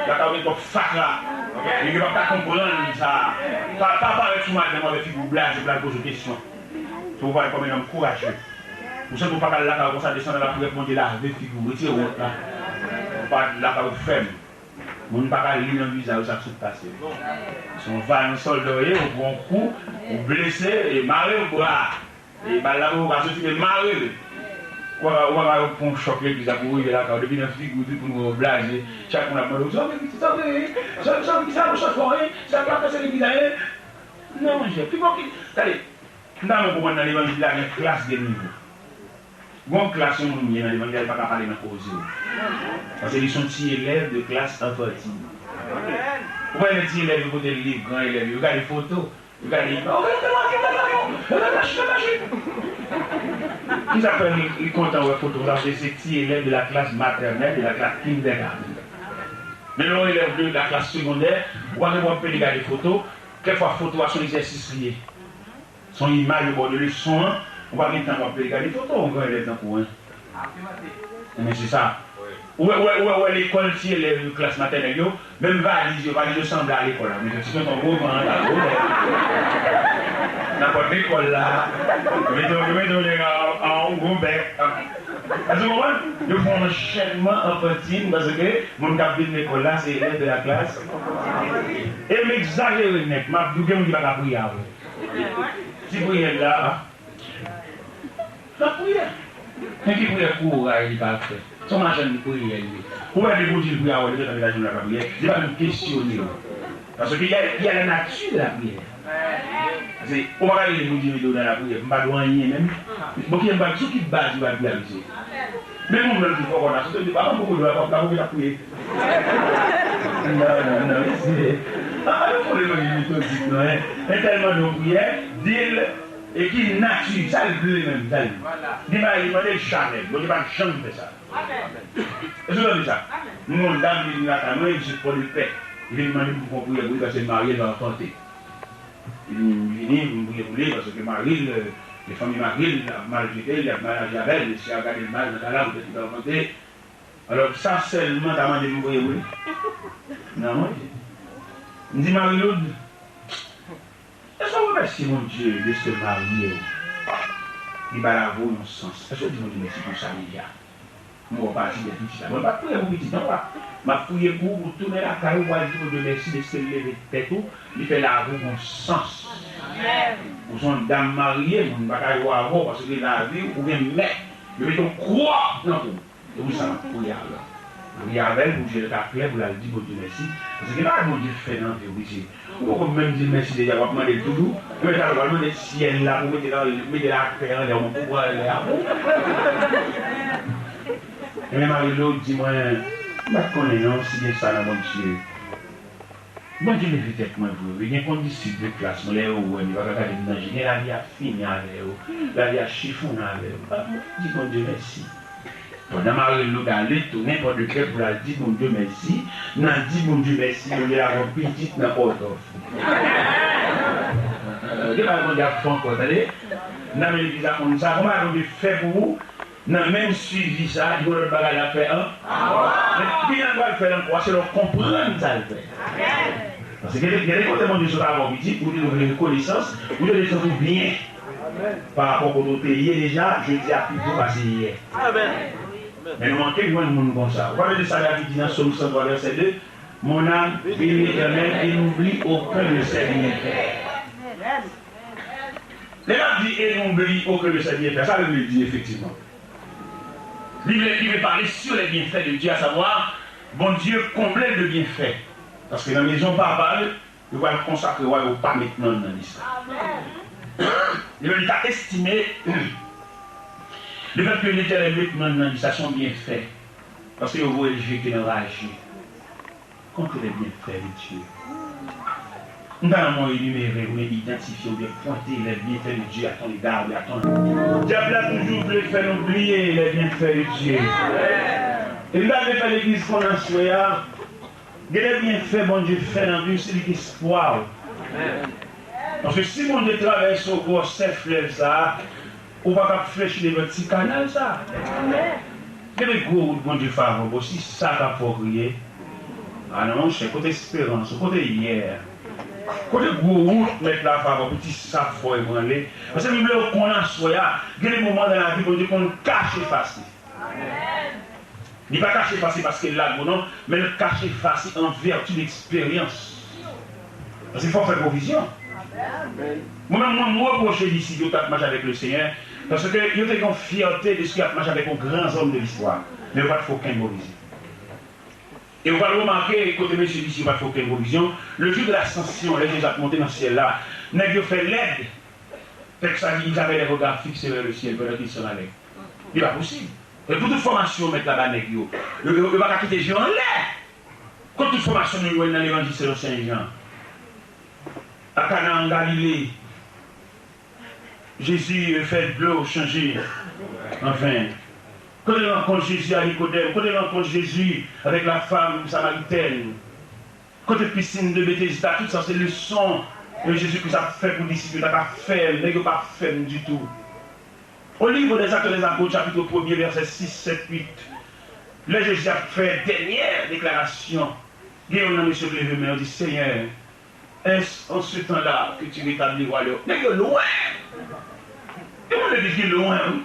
Lakay ou gen twòp fatra. Nèg yo p ap ka konprann sa. Pa, pa parèt sou madanm ou avèk figi w blaze pou l al poze w kesyon. Se pou w parèt kòm yon nonm kouraje. Ou santi w pa ka al lakay ou konsa, desann nan lapriyè pou Bondye lave figi w, retire wont la. Ou pa lakay ou fèm. Moun pa ka li nan vizaj ou sa k sot pase. Se yon vayan sòlda w ye, ou pran yon kou, ou blese, e mare w bra. E bal la poko ka soti, men mare l. Ou pa ka, ou pa ka pran yon chòk legliz la pou w rive lakay ou. Depi nan figi w, tout moun wè w blaze. Chak moun ap mande w, sa w gen pitit, sa w gen, sa, sa, kisa nou sot fè w, sa k ap pase legliz la, en? Non, monchè, pi bon ki, tande, m ta renmen w konprann nan levanjil la, gen klas, gen nivo. Gon klas yon moun ye nan levanjil la, li pa ka pale nan koze w. Paske li se yon ti elèv de klas anfantine. Ou pa wè ti elèv yo pote liv, gran elèv yo, yo gade foto. Yo gade, oh, gade, gade, gade, gade, gade, gade, gade, gade. Kisa k fè li, li kontan wè foto sa, paske se ti elèv de la klas matènèl, de la klas kindergarten. Men lè yon elèv de la klas segondè, ou pa gen pou ap pede gade foto, kèlkefwa foto a se yon egzèsis li ye. Se yon imaj yo ba w de leson an, ou pa gen tan pou ap gade foto yon gran elèv tankou w, en. Enben, se sa. Ou wè, ou wè, ou wè, ou wè lekòl ti elèv klas matènèl yo, menm valiz yo, valiz yo sanble a lekòl la. Mete ti tonton gwo van an, ta gwo lè. Nan pòt lekòl la, yo mete, yo mete w nèg an, an gwo bèk. Èske w konprann? Yo fè yon anchènman anfantin, paske moun k ap vin lekòl la, se elèv de la klas. E m egzajere nèt, m ap di w gen moun ki pa ka priye avè w. Ti priyè l la, a. Nan priyè. Men ki priyè koray li pa fè. Se yon machann priyè li ye. Ou wè depi w di l priye avè w, li gentan met ajenou l ap lapriyè. Li pa menm kesyone w. Paske il y a, il y a la nature de la prière. Paske ou pa ka rele m pou di mete w nan lapriyè. M pa dwe anyen menm. Bon, ki m pa, sou ki baz ou pa priye avè misye? Men moun nan ki fò konn a sot di, pa konn poko dwe la, pa poko t ap priye. Non, non, non, mesye. A, a, yo fò levanjil metodik, non, en. Men tèlman de yon priyè, di l, e ki nati, sa l vle menm, sa l vle. Gen bagay li mande l jamè, Bondye pa janm fè sa. Èske w tande sa? Moun yon dam vin lakay mwen, li sot Pòdepè. Li vin mande m pou fè yon priyè pou li paske l marye, l pa anfante. Li vini, m priye pou li, paske mari l, e fanmi mari l ap maltrete l, y ap mal aji avè l, mesye a gade l mal nan kay la, poutèt li pa anfante. Alò, sa sèlman ta mande m priye pou li? Non, monchè. M di, Marie-Lourdes, èske w remèsye Bondye de se marye w? Li ba lavi w yon sans. Èske w di Bondye mèsi pou sa deja? Mwen wè pati de pitit la. Mwen pa t priye pou pitit non, papa. M ap priye pou ou, pou w tounen lakay ou, pou w al di Bondye mèsi deske l leve tèt ou, li fè lavi w gon sans. Ou se yon dam marye, moun pa ka jwe avè w, paske lavi w, ou gen mèt. Yo mete yon kwa nan kou w. Se pou sa m ap priye avè w. Priye avè l pou je l ka klè, pou l al di Bondye mèsi. Paske gen bagay Bondye fè nan vi w, mesye. Ou poko menm di l mèsi deja, w ap mande l toujou. Epi talè w pral mande syèl la pou mete l, mete l atè anlè w, pou pran anlè a pou. Ebyen, Marie-Lourdes di mwen, m pa t konnen non, si gen sa nan Bondye. Bondye leve tèt mwen vre wi. Gen kondisip de klas mwen, lè yo wè m, yo pa ka gade m nan je. Gen lavi a fini avè yo. Lavi a chifonnen avè yo. Mwen di Bondye mèsi. Pandan Marie-Lourdes ale tounen Pòdepè pou l al di Bondye mèsi, nan di Bondye mèsi, Bondye lage yon pitit nan Pòtof. Gen bagay Bondye ap fè ankò, tande. Nan men legliz la konn sa, kòman Bondye fè pou ou, nan menm swivi sa, gen lòt bagay l ap fè an. Men pi l pral fè l ankò, se lè w konprann sa l fè. Paske gen, gen de kote Bondye sot avè w pitit, ou te dwe gen rekonesans, ou te dwe santi w byen pa rapò kote w te ye deja, jodi a pi bon pase yè. Men nou manke jwenn moun konsa. Ou pa mete sa David di nan Sòm san twa vèsè de, Mon âme bénit l'Éternel et n'oublie aucun de ses bienfaits. Lè l ap di et n'oublie aucun de ses bienfaits, sa l vle di efektivman? Li vle, li vle pale sur les bienfaits de Dieu, à savoir, Bondye konble l de byenfè. Paske nan mezon papa l, yo pral konsakre w a, yo pa met non l nan lis la. Li menm li ta estime lefètke Letènèl met non l nan lis la, se yon byenfè. Paske yo voye l jete nan raje. Compte les bienfaits de Dieu. M ta renmen w enimere oubyen idantifye oubyen pwente les bienfaits de Dieu à ton égard oubyen à ton. Dyab la toujou vle fè nou bliye les bienfaits de Dieu. E m ta vle fè legliz konnen aswè a, gen de byenfè Bondye fè nan vi w, se li k espwa w. Paske si Bondye travèse w gwòsè flèv sa a, ou pa t ap flechi devan ti kanal sa. Gen de gwo wout Bondye fè avè w, bon, si sa k ap fè w kriye. A non, monchè, kote esperans ou, kote yè? Kote gwo wout Mèt la fè avè w pou ti sa k fè w ebranle? Paske m vle w konnen aswè a, gen de moman nan lavi Bondye konn kache fas li. Li pa kache fas li paske l lage w non, men l kache fas li an vèti de eksperyans. Paske fò w fè pwovizyon. Mwen menm, mwen, m repwoche disip yo t ap mache avèk Lesenyè, paske yo te gen yon fyète de y ap mache avèk yon gran zòm de listwa. Men yo pa t fè okenn pwovizyon. E ou pral remake, kote mesye disip yo pa t fè okenn pwovizyon, le jour de l'ascension, lè Jezi ap monte nan syèl la, nèg yo fè lèd. Tèks la di, ils avaient les regards fixés vers le ciel pendant qu'ils s'en allaient. Li pa posib. E pou tout fòmasyon Mèt la ba nèg yo, yo, yo, yo pa ka kite je yo anlè. Kot tout fòmasyon nou jwenn nan Levanjil selon Sen Jan? A Kana an Galile, Jezi fè dlo chanje an ven. Kote rankont Jezi a Nikodèm? Kote rankont Jezi avèk la femme samaritaine? Kote pisin de Betesda? Tout sa se leson Jezi Kris ap fè pou disip yo ta ka fè m, nèg yo pa fè m ditou. Au livre des Actes des Apôtres, chapitre premier, verset six, sept, huit, lè Jezi ap fè dènyè deklarasyon, gen youn nan mesye k leve men, yo di, Seigneur, est-ce en ce temps-là que tu rétabliras le... Nèg yo lwen! Gen moun legliz ki lwen, wi.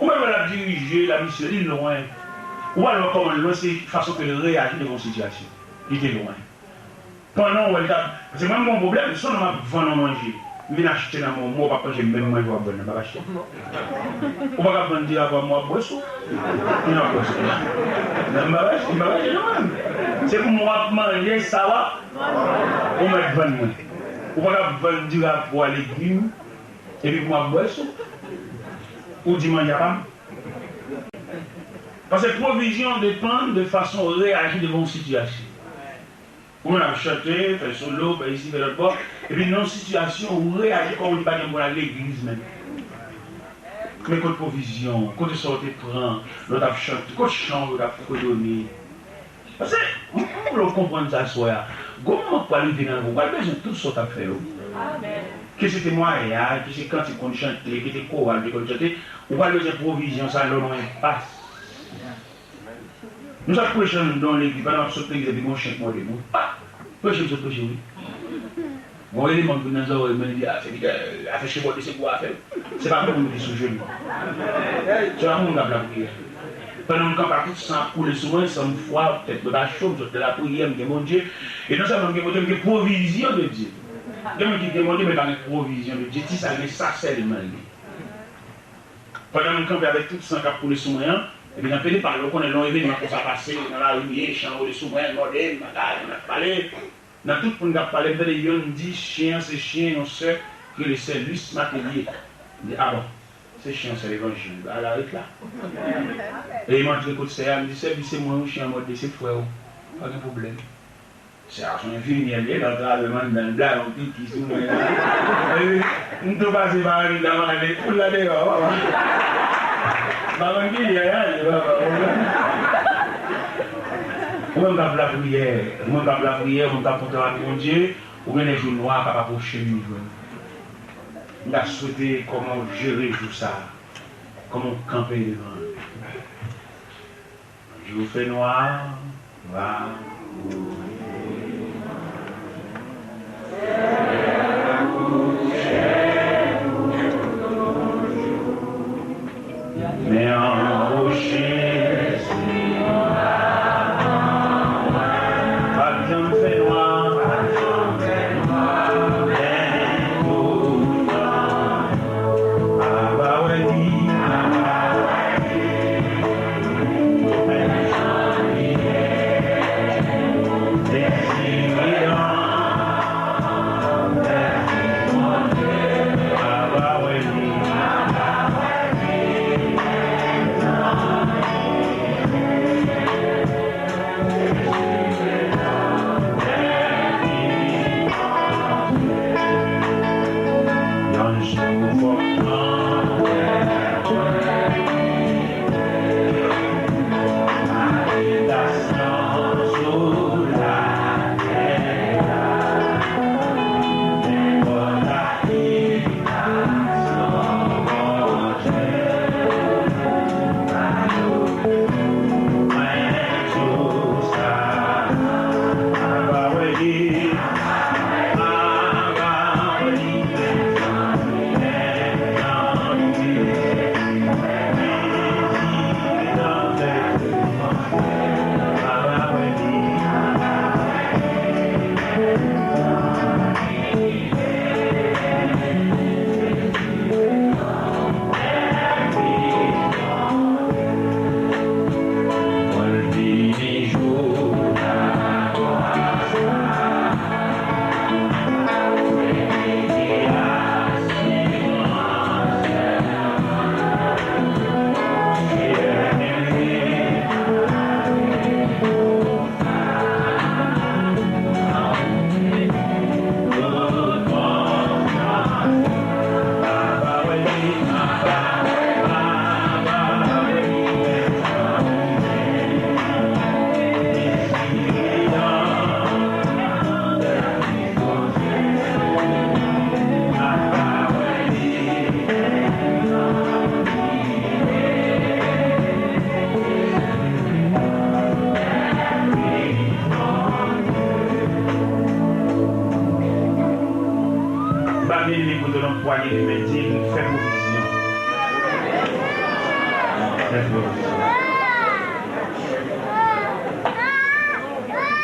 Ou mèt wè l ap dirije, l ap misye, li lwen. Ou pral wè kòman l lwen, se fason ke l reyaji devan yon sitiyasyon. Li te lwen. Pandan w wè l t ap, paske mwen m gen yon pwoblèm, si yon nonm ap vann ou manje, m vin achte nan men w, mwen w p ap manje menm manje w ap vann nan, m p ap achte. Ou pa ka vann dira pou mwen w ap bwè sou. Mwen ap bwè sou. Non, m p ap achte, m p ap achte non mwen. Se pou mwen w ap manje sa w ap, ou mèt vann mwen. Ou pa ka vann dira pou legim, epi pou m ap bwè sou. Ou di manje a pa m. Paske pwovizyon depann de fason w reyaji devan yon sitiyasyon. Ou menm ap chante, fè solo, fè isi, fè lòt bò, epi nan yon sitiyasyon ou reyaji kòm ou di pa gen moun al legliz menm. Men kote pwovizyon, kote sa w te pran lè w t ap chante, kote chan w yo t ap fredone? Paske, m, m vle w konprann sa aswè a. Gon moman k pral rive nan vi w, ou pral bezwen tout sa w t ap fè yo. Ke se temwayaj, ke se kantik w konn chante, ke se koral w te konn chante, ou pral bezwen pwovizyon sa lè w nan enpas. Nou sot preche anndan yon legliz, pandan m ap sot legliz epi gon chen k mòde m. Wi, pa preche m sot preche, wi. Gon eleman k vin nan zòrèy mwen, li di, a, sèvitè, afè chen mòde se gwo afè. Se pa moun ki sou jenou. Se pa moun k ap lapriyè. Pandan m kanpe a tout san ap koule sou mwen, san m fwa, tèt mwen pa cho, m sot nan lapriyè, m gen Bondye. E non sèlman m gen Bondye, m gen pwovizyon de Dye. Gen moun ki gen Bondye, men pa gen pwovizyon de Dye. Ti sa l gen, sa sèlman l gen. Pandan m kanpe avèk tout san k ap koule sou mwen an, epi nan pede pale, ou konnen lè yon evenman konsa pase, nan lari m ye, chen an role sou mwen, mòde m, bagay, moun ap pale. Nan tout moun k ap pale, m tande yonn di, chen an se chen yon sè ki rele sè Luis Matellier. M di, a bon, se chen an sè levanjil, bagay la ret la. E m antre kot sè a, m di, sè, di se mwen wi, chen an mòde, se frè w, pa gen pwoblèm. Sè a se yon enfimyè l ye, l antre avè m anndan, l blayi yon pikis sou mwen. Epi, m tou pase pa anndan, m ale, fout la deyò, papa. M pa konn kilè, ale, papa. Ou menm k ap lapriyè, ou menm k ap lapriyè, ou menm k ap kontan ak Bondye, ou gen de jou nwa k ap apwoche m jwenn. M ta swete kòman w jere jou sa a, kòman w kanpe devan l. Jou fè nwa, va. Men anboche, pa t janm fè nwa. M pa gen li kote nan pwanye li, men di li fè pwovizyon. Fè pwovizyon.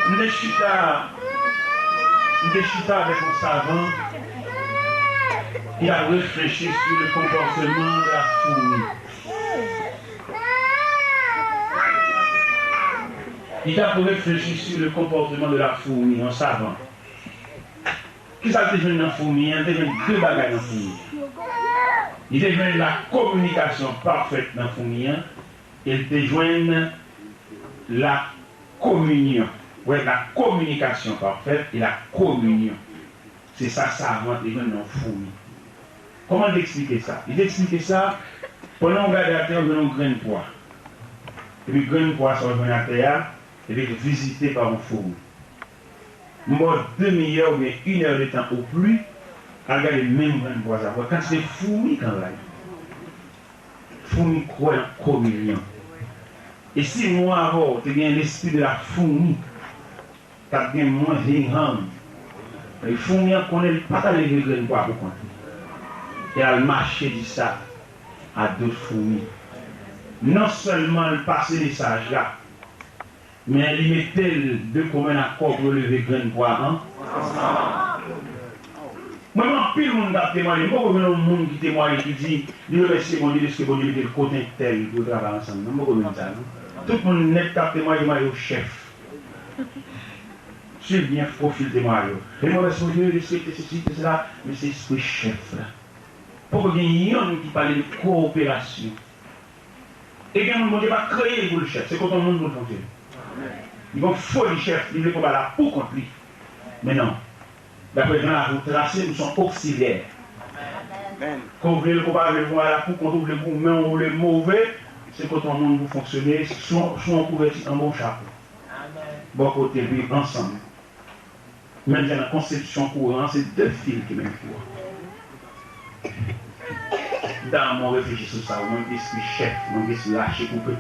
M te chita, m te chita avèk yon savan ki ap reflechi sou le konpòteman de la foumi. Li t ap reflechi sou le konpòteman de la foumi, yon savan. Kisa l te jwenn nan foumi an? L te jwenn de bagay nan foumi an. Li te jwenn la kominikasyon pafèt nan foumi an, e l te jwenn la kominyon. Wè, la kominikasyon pafèt e la kominyon. Se sa savan te jwenn nan foumi. Kòman l te eksplike sa? Li te eksplike sa, pandan w gade atè, w jwenn yon grenn pwa. Epi grenn pwa sa w jwenn atè a, epi l vizite pa yon foumi. M ba w demi è oubyen inè de tan o pli, al gade menm grenn pwa sa, wè kantite foumi k anvayi. Foumi kwè nan kominyon. E si mwen avè w te gen lespri de la foumi, t ap gen mwens hing hang. E foumi an konnen li pa ka leve grenn pwa pou kont li. E al mache di sa a dòt foumi. Non sèlman l pase mesaj la, men li mete l de komen akò pou yo leve grenn pwa an ansanm. Mwen, gen anpil moun k ap temwaye. M poko jwenn yon moun ki temwaye, ki di li remèsye Bondye dèske Bondye mete l kot entèl pou yo travay ansanm. Non, m poko jwenn sa, non. Tout moun nèt k ap temwaye, temwaye yo chèf. Swiv byen pwofil temwaye yo. Remèsye Bondye, respekte sesi, te sela, men se espri chèf la. Poko gen yonn ki pale de kowoperasyon. E gen moun Bondye pa kreye l pou l chèf, se kot yon moun pou l fonksyone. Li gon foli chèf, li vle konba la pou kont li. Men non, daprè jan lavi w trase, ou se yon oksilyè. Ke w vle l, ke w pa vle l, konba la pou kont ou, vle goumen, ou vle move, se kot yon moun pou fonksyone, sou, sou yon kouvèti, anba yon chapo. Bò kote l, pi ansanm. Menm jan nan konsepsyon kouran an, se de fil ki mennen kouran. M ta renmen w reflechi sou sa, ou menm ki espri chèf, ou menm ki espri rache koupe.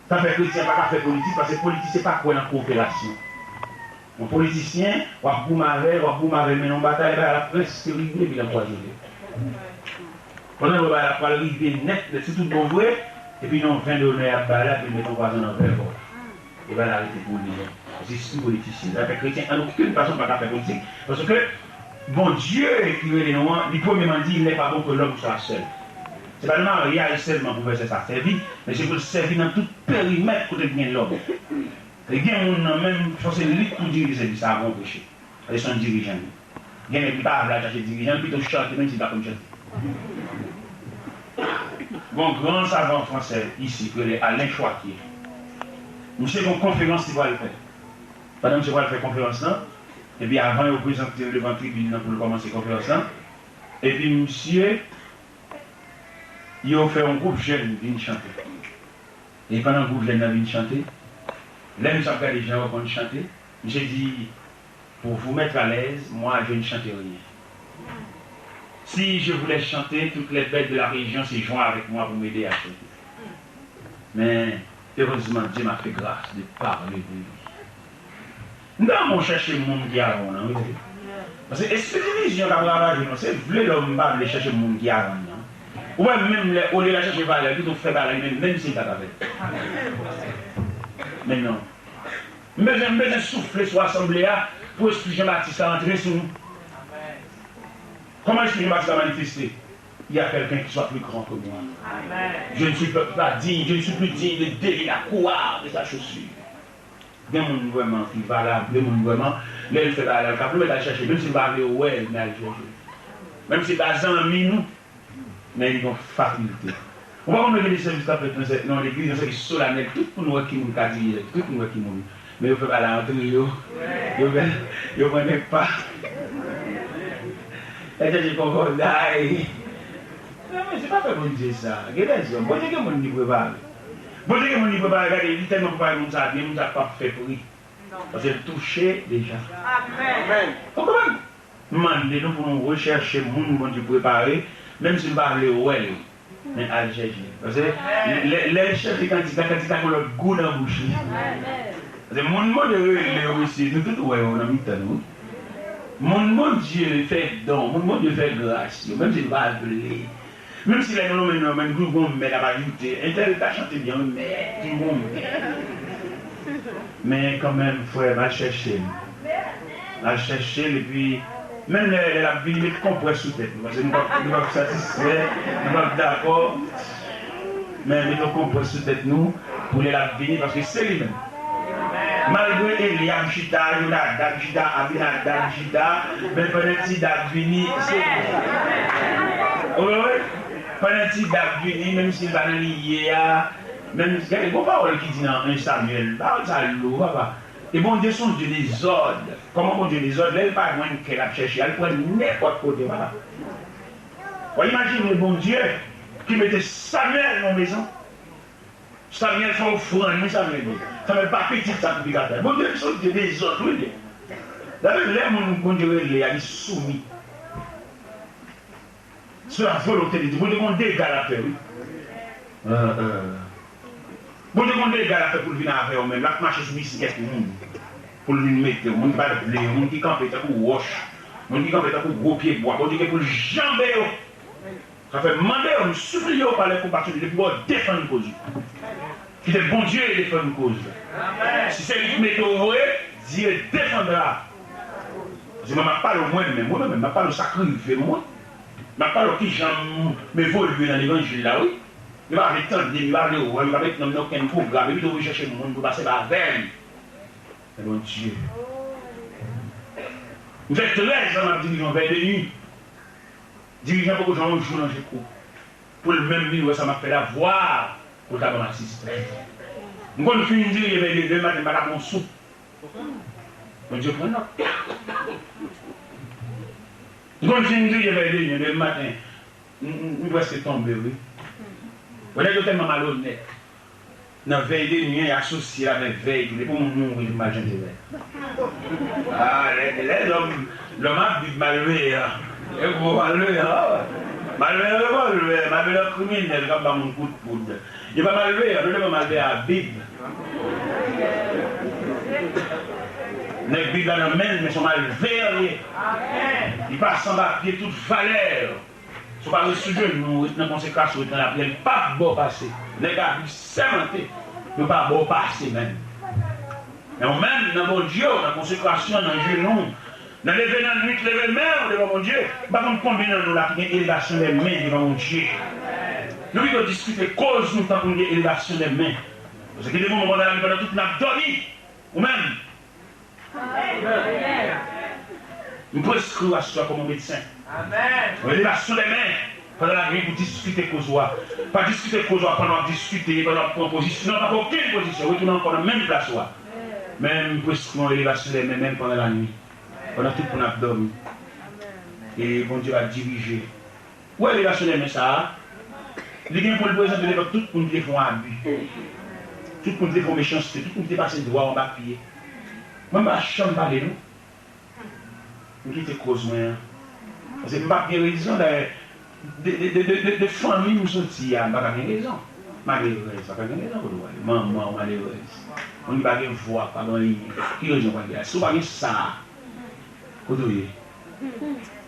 Sa fè kretyen pa ka fè politik, paske politisyen pa kwè nan koperasyon. Yon politisyen, w ap goumen avè l, w ap goumen avè l, men nan yon batay, bagay la prèske rive, epi l anpwazonnen. Pandan w wè bagay la pral rive nèt, nèt, se tout bon vre, epi nan yon ven donè y ap ba l la, epi l mete yon pwazon nan ven kò l. E bagay la rete pou li menm. Paske se yon politisyen. Sa fè kretyen, an okenn fason, pa ka fè politik, paske Bondye ki rele nou an, li premyeman di, il n'est pas bon que l'homme soit seul. Se pa nan maryaj sèlman pou vèsè sa sèvi, men se pou l sèvi nan tout perimèt kote gen lòm. E gen moun nan menm, fò se li k pou dirije sèvis la avan w preche. Paske se yon dirijan li. Gen nèg li pa vle al chache dirijan, li pito chante, menm si li pa konn chante. Gon gran savan fransè isi ki rele Alain Choiquier. Misye gon konferans li pral fè. Pandan misye pral fè konferans lan, epi avan yo prezante l devan tribin nan pou l kòmanse konferans lan, epi misye, yo fè yon gwoup jèn vin chante. E pandan gwoup jèn nan vin chante, lè misye ap gade jan yo konn chante, misye di, pour vous mettre à l'aise, moi, je ne chante rien. Si je voulais chanter, toutes les bêtes de la région se joignent avec moi pour m'aider à chanter. Mais heureusement, Dieu m'a fait grâce de parler de lui. M ta renmen w chèche moun ki avan w nan, wi. Paske espri divizyon k ap ravaje nou, se vle l ou m pa vle chèche moun ki avan l nan. Ou wè menm lè, olye l al chèche valè, pito fè bagay menm, menm si l pa ka fè. Men non. M bezwen, m bezwen soufle sou asanble a pou espri Jan Batis la antre sou nou. Kòman espri Jan Batis la manifeste? Il y a quelqu'un qui soit plus grand que moi. Je ne suis pas digne, je ne suis plus digne de délier la courroie de sa chaussure. Gen moun vrèman ki valab, gen moun vrèman, lè l fè bagay la, l ka pwomèt al chèche, menm si l pa vle wè l, men al chèche. Menm si l pa zanmi nou, men li gon fakilte. Ou pa konn gen de sèvis k ap fèt nan sè-, nan legliz, nan sèvis solanèl, tout moun wè ki moun ka dirije, tout moun wè ki moun. Men yo fè bagay la antre yo, yo fè, yo pran nèg pa. Al chèche kòkòday. Non, men se pa fè Bondye sa. Gen dèzòm. Bondye gen moun li prepare. Bondye gen moun li prepare, gade, li tèlman prepare moun sa, gen moun sa k p ap fè pri. Paske l touche deja. Amèn. Ou konprann? M mande nou pou nou rechèche moun Bondye prepare, menm si nou pa vle wè l, men al chèche l. Paske lè, lè l chèche kandida, kandida gen lòt gou nan bouch li. Paske moun Bondye rele yo, mesye, nou tout wè yo nan mitan nou. Moun Bondye fè don, moun Bondye fè gras yo, menm si nou pa vle. Menm si lè nou nonmen non, men nou gon mè k ap ajoute, entèl ta chante byen, wi, mè, nou gon mè. Men kanmenm, frè m, al chèche l. Al chèche l, epi, menm lè, lè l ap vini, met konprès sou tèt nou, paske nou p ap, nou p ap satisfè, nou p ap dakò. Men met yon konprès sou tèt nou, pou lè l ap vini, paske se li menm. Malgre Elyab chita, Yonadab chita, Abinadab chita, men pandan Ti Dab vini, se li. Wi, wi. Pandan Ti Dab vini, menm si l pa nan li ye a, menm, gade, gon pawòl ki di nan en Samyèl, pawòl sa lou, papa. E Bondye se yon Dye dezòd. Kòman Bondye dezòd? Lè l pa jwenn kè l ap chèche a, l pran nenpòt kote, papa. W a imajine Bondye ki mete Samyèl nan mezon. Samyèl fè ofrann, wi, Samyèl di. Samyèl pa pitit sakrifikatè. Bondye se yon Dye dezòd, wi, li ye. Sa vle di, lè moun Bondye rele a, li soumi. Se la volonte de Dye. Bondye gon dega l ap fè, wi. Euh, euh. Bondye gon dega l ap fè pou l vin avè w menm. L ap mache sou bisiklèt moun. Pou l vin mete w. Moun ki pa t vle yo. Moun ki kanpe tankou wòch. Moun ki kanpe tankou gwo pye bwa. Bondye gen pou l janbe yo. Sa fè m mande w, m sipliye w pa lè konpasyon li, depi w defann koz ou. Kite Bondye defann koz ou. Si se li ki mete w vre, Dieu défendra. Paske mwen, m ap pale w mwen menm, mwen menm, m ap pale w sa k rive mwen. M ap pale w kijan m, m evolye nan levanjil la, wi. Yo pa vle tande m, yo pa vle wè m, yo pa met non m nan okenn pwogram, yo pito vin chèche moun pou pase pa avè m. Men Bondye. M fè trèz an m ap dirije yon vèy de nwi. Dirijan poko jwenn yon jou nan je kou. Pou l menm vin wè sa m ap fè la, vwa pou l ta ban m asistans. M konn fin dirije vèy de nwi, lè maten m pa ka pran yon soup. Bondye pran nòt. M konn fin dirije vèy de nwi, lè maten, m, m, m prèske tonbe, wi. Bon, nèg yo tèlman malonèt. Nan vèy de nwi an, y asosye l avèk vèy tou. Depi yon moun mouri, li mal chante vèy. Ah, lè, lè lòm, lòm ap viv malveyan. E gwo malveyan, ah. Malveyan revòlvè, malveyan kriminèl k ap ba moun kout poud. Yo pa malveyan, nou devan malveyan a Bib. Nèg Bib la nan men l, men se yon malveyan li ye. Li pase anba pye tout valè. Si w pa ret sou jenou, ret nan konsekrasyon, ret nan lapriyè, li p ap ba w pase. Nèg a Bib sèmante, yo pa ba w pase menm. Men ou menm, nan Bondye w, nan konsekrasyon, nan jenou w, nan leve nan nuit, leve men w devan Bondye, m pa konn konbyen nan nou la ki gen elevasyon de men devan Bondye. Nou pito diskite koz nou tankou n gen elevasyon de men. Paske gen de moman pandan lannwit, pandan tout n ap dòmi, ou menm, m preskri w aswè kòm yon medsen. Yon elevasyon de men pandan lannwit pou diskite koz ou a. Pa diskite koz ou a pandan w ap diskite, pandan w ap pran pozisyon. Non, pa pran okenn pozisyon. Retounen ankò nan menm plas ou a. Men m preskri yon elevasyon de men menm pandan lannwit. Pandan tout moun ap dòmi. E Bondye va dirije. Ou wè elevasyon de men sa a, li gen pou l prezante devan tout moun ki te fè yon abi. Tout moun ki te fè yon mechanste, tout moun ki te pase dwa w anba pye. Mwen m pa janm pale non. M kite koz mwen an. Paske m p ap gen rezon dayè. De, de, de, de, de, de fanmi m soti a, m pa ka gen rezon. Malerèz, pa ka gen rezon kote w ale. Manman w malerèz. Moun ki pa gen vwa, pa gen anyen. Ki rezon w pral gen la? Si w pa gen sa a, kote w ye?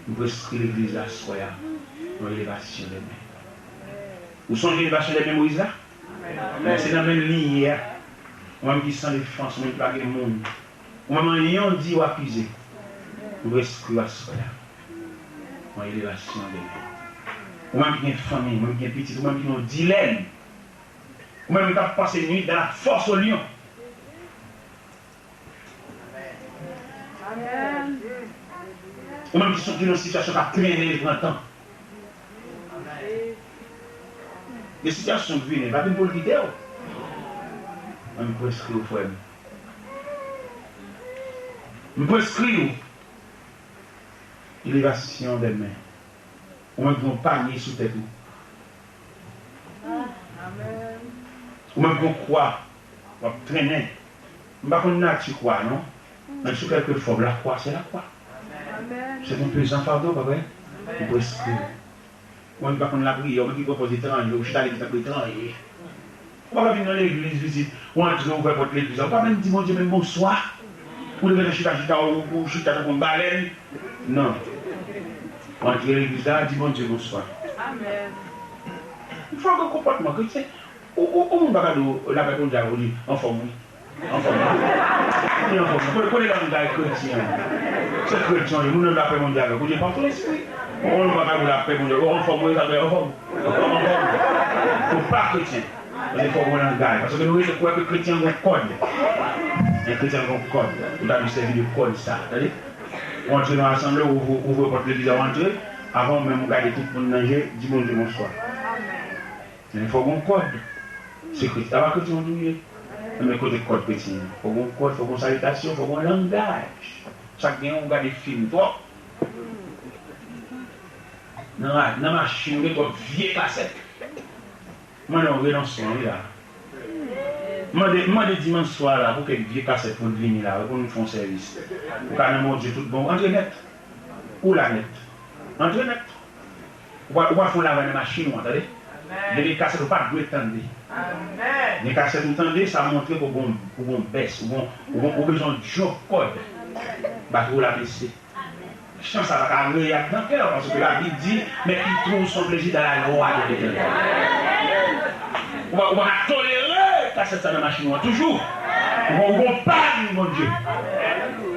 M preskri legliz la aswè a. Yon elevasyon de men. Ou sonje elevasyon de men Moyiz la? Men se nan men l li ye a. Ou menm ki san defans, ou menm ki pa gen moun. Ou menm anyen w di yo akize. M preskri w aswè a. Yon elevasyon de men. Ou menm ki gen fanmi, ou menm ki gen pitit, ou menm ki gen yon dilèm. Ou menm k ap pase nuit dans la fosse aux lions. Ou menm ki sot nan sitiyasyon k ap trennen, l pran tan. Gen sitiyasyon k vini, pa vin pou l kite w. Mwen, m preskri w, frè m. M preskri w. Elevasyon de men. Ou menm ki gen yon panye sou tèt ou. Ou menm ki gen yon kwa w ap trennen. M pa konn nati kwa a non. Men sou kèlke fòm, lakwa se lakwa. Se yon pezan fado, pa vre? Ou preskri. Ou menm ki pa konn lapriyè, ou menm ki pran pòz etranje, ou chita legliz tankou etranje. Ou pa ka vin nan legliz, vizit, ou antre, ouvè pòt legliz la, ou pa menm di Bondye menm bonswa. Ou te gentan chita, chita, ou, ou chita tankou yon balèn. Non. Ou antre legliz la, di Bondye bonswa. Amèn. Fò gen konpòtman kretyen. Ou, ou, ou moun pa ka di w lapè Bondye avè w, ou di anfòm wi. Anfòm. Ou di anfòm. Kote, kote langay kretyen an? Se kretyen an ye, moun nan lapè Bondye avè w, ou di pa w tou lespri. Ou moun pa ka di w lapè Bondye, ou anfòm wi, sa vle anfòm. Anfòm. Ou pa kretyen. Paske fòk ou langay. Paske nou rete kwè ke kretyen an gen kòd. Men kretyen an gen kòd. Ou ta dwe sèvi de kòd sa. Tande? Ou antre nan asanble, ou ouvri, ouvri pòt legliz la, ou antre. Avan ou menm ou gade tout moun nan je, di Bondye bonswa. Men fòk gon kòd. Se kretyen, a pa kretyen ou ye. Men kote kòd kretyen an? Fòk gon kòd, fòk gon salitasyon, fòk gon langaj. Sa k gen ou gade fim twòp. Nan, nan machin ou gen twòp vye kasèt. Mande yon renonsman wi la. Mande, mande dimanch swa la pou kèk vye kasèt pou l vini la wi, pou nou fè yon sèvis. Ou ka nan Bondye tout bon, antre nèt. Ou la nèt. Antre nèt. Ou pa, ou pa fè yon lavay nan machin ou an, tande? Depi kasèt ou pa dwe tande. Gen kasèt ou tande, sa montre ke ou gon, ou gon bès, ou gon, ou gon, ou bezwen yon djòk kòd. Batri w la bese. Chan sa pa ka reyab nan kè w, paske Labib di, mais qui trouve son plaisir dans la loi de l'Éternel. Ou pa, ou pa ka tolere kasèt sa nan machin ou an toujou. Ou gon, ou gon pàn, Bondye.